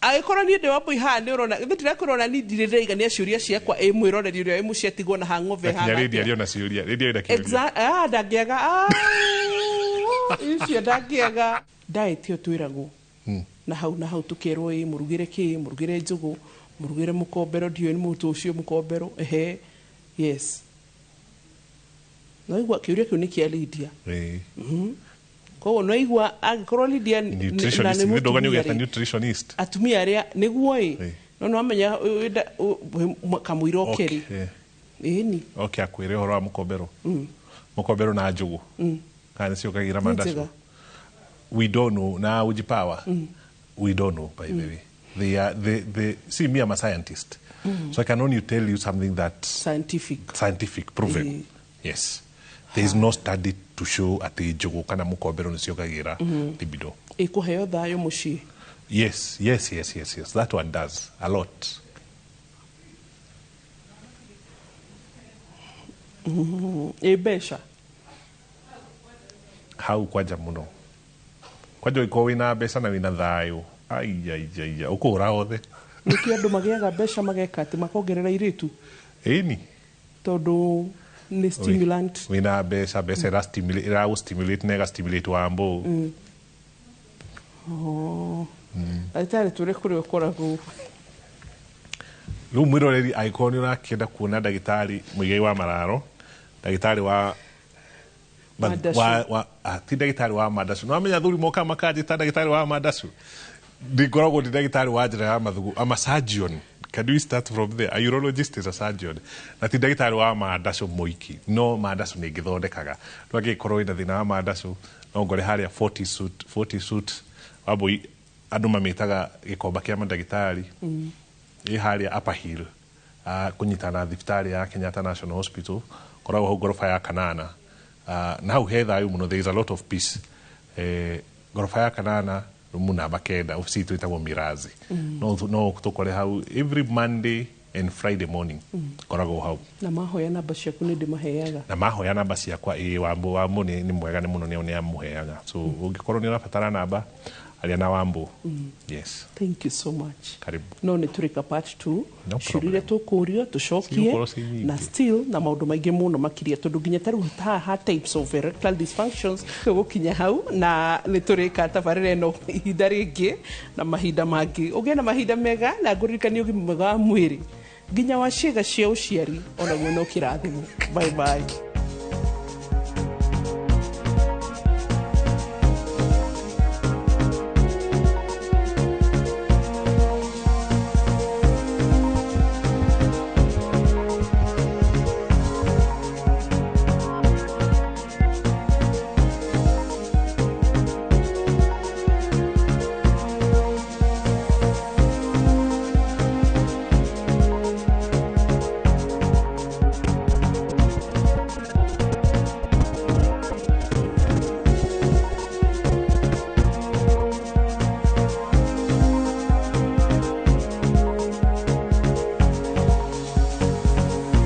S1: Angĩkorwo niĩ ndĩ wambui haha nĩ ũrona githĩ ndirakwĩra ni ndirĩ ndĩraigania ciũria ciakwa, ĩ mwĩroreri ũrĩa wĩ mũciĩ atigwo na hang'ove.
S2: Kinya rĩndia arĩona ciũria, rĩndia ĩna kĩũria.
S1: Ah, ndangĩaga. Ah, icio ndangĩaga. Diet ĩyo twĩragwo na hau tũkerwo ĩ mũrugĩre kĩ, mũrugĩre njũgũ, mũrugĩre mũkombero, ndiũĩ nĩ mũtũ ũcio mũkombero. Ehe, yes, noigua kĩũria kĩu nĩ kĩa Lydia. Koguo noigua angĩkorwo Lydia na
S2: Nutritionist
S1: nĩ
S2: nĩ ndoga nĩ
S1: mũtumia
S2: ũgeta
S1: rĩ,
S2: nutritionist.
S1: Atumia arĩa nĩguo ĩ, no nĩwamenya kamũira oke rĩ, ĩni.
S2: Okay, akwĩre ũhoro wa mũkombero, mũkombero na njũgũ, kana nĩcio ũkagĩra
S1: Nĩ
S2: mandacu.
S1: njega.
S2: We don't know na uji power. We don't know, by the way. They are they see me, I'm a scientist, so I can only tell you something that
S1: scientific.
S2: Scientific proven. Yes, there is no study to show atĩ njũgũ kana mũkombero nĩcio ũkagĩra libido.
S1: Ĩkũheo thayũ mũciĩ.
S2: Yes, that one does a lot.
S1: Ĩ mbeca.
S2: Hau kwanja mũno, kwanja ũngĩkorwo wĩna mbeca na wĩna thayũ, aiaiaia, ũkũhũra othe.
S1: Nĩkĩo andũ magĩaga mbeca mageka atĩ makongerera irĩtu,
S2: Ĩni.
S1: tondũ nĩ stimulant.
S2: Wĩna mbeca, mbeca ĩragũ-stimulate na ĩga-stimulate wambũ.
S1: Oh. Ndagĩtarĩ, tũrĩ kũrĩa ũkoragwo.
S2: Rĩu mwĩroreri, angĩkorwo nĩ ũrakĩenda kuona ndagĩtarĩ mũigai wa mararo, ndagĩtarĩ wa
S1: Mandacu.
S2: Ti ndagĩtarĩ wa mandacu. Nĩwamenya athuri mokaga makanjĩta ndagĩtarĩ wa mandacu. Ndingoragwo ndĩ ndagĩtarĩ wa njĩra ya mathugu. I'm a surgeon. Can we start from there? A urologist is a surgeon. Na ti ndagĩtarĩ wa mandacu mũiki, no mandacu nĩ ngĩthondekaga. Rĩu angĩkorwo wĩna thĩna wa mandacu, no ngore harĩa 40 suit, 40 suit wambui, andũ mamĩtaga gĩkomba kĩa mandagĩtarĩ. Ĩ harĩa Upper Hill, kũnyitana na thibitarĩ ya Kenyatta National Hospital, koragwo hau ngoroba ya kanana. Na hau he thayũ mũno, there is a lot of peace. Ngoroba ya kanana, rumu namba 9, ofici itũ ĩtagwo Mirazi. No tũkore hau every Monday and Friday morning. Koragwo hau.
S1: Na mahoya namba ciaku nĩ ndĩmaheaga.
S2: Na mahoya namba ciakwa, ĩ wambũ, wambũ nĩ mwega nĩ mũno, nĩ amũheaga. So ũngĩkorwo nĩ ũrabatara namba, aria na wambũ. Yes.
S1: Thank you so much.
S2: Karibu.
S1: No nĩ tũrĩka part 2.
S2: No.
S1: Ciũria iria tũkũrio tũcokie
S2: Cigũkorwo ciĩ nyingĩ.
S1: Na still na maũndũ maingĩ mũno makĩria, tondũ nginya ta rĩu haha types of erectile dysfunctions, tũgũkinya hau na nĩ tũrĩka tabarĩra ĩno ihinda rĩngĩ na mahinda mangĩ. Ũgĩe na mahinda mega na ngũririkanie ũgima mwega wa mwĩrĩ nginya wa ciĩga cia ũciari onaguo no kĩrathimo. Bye bye.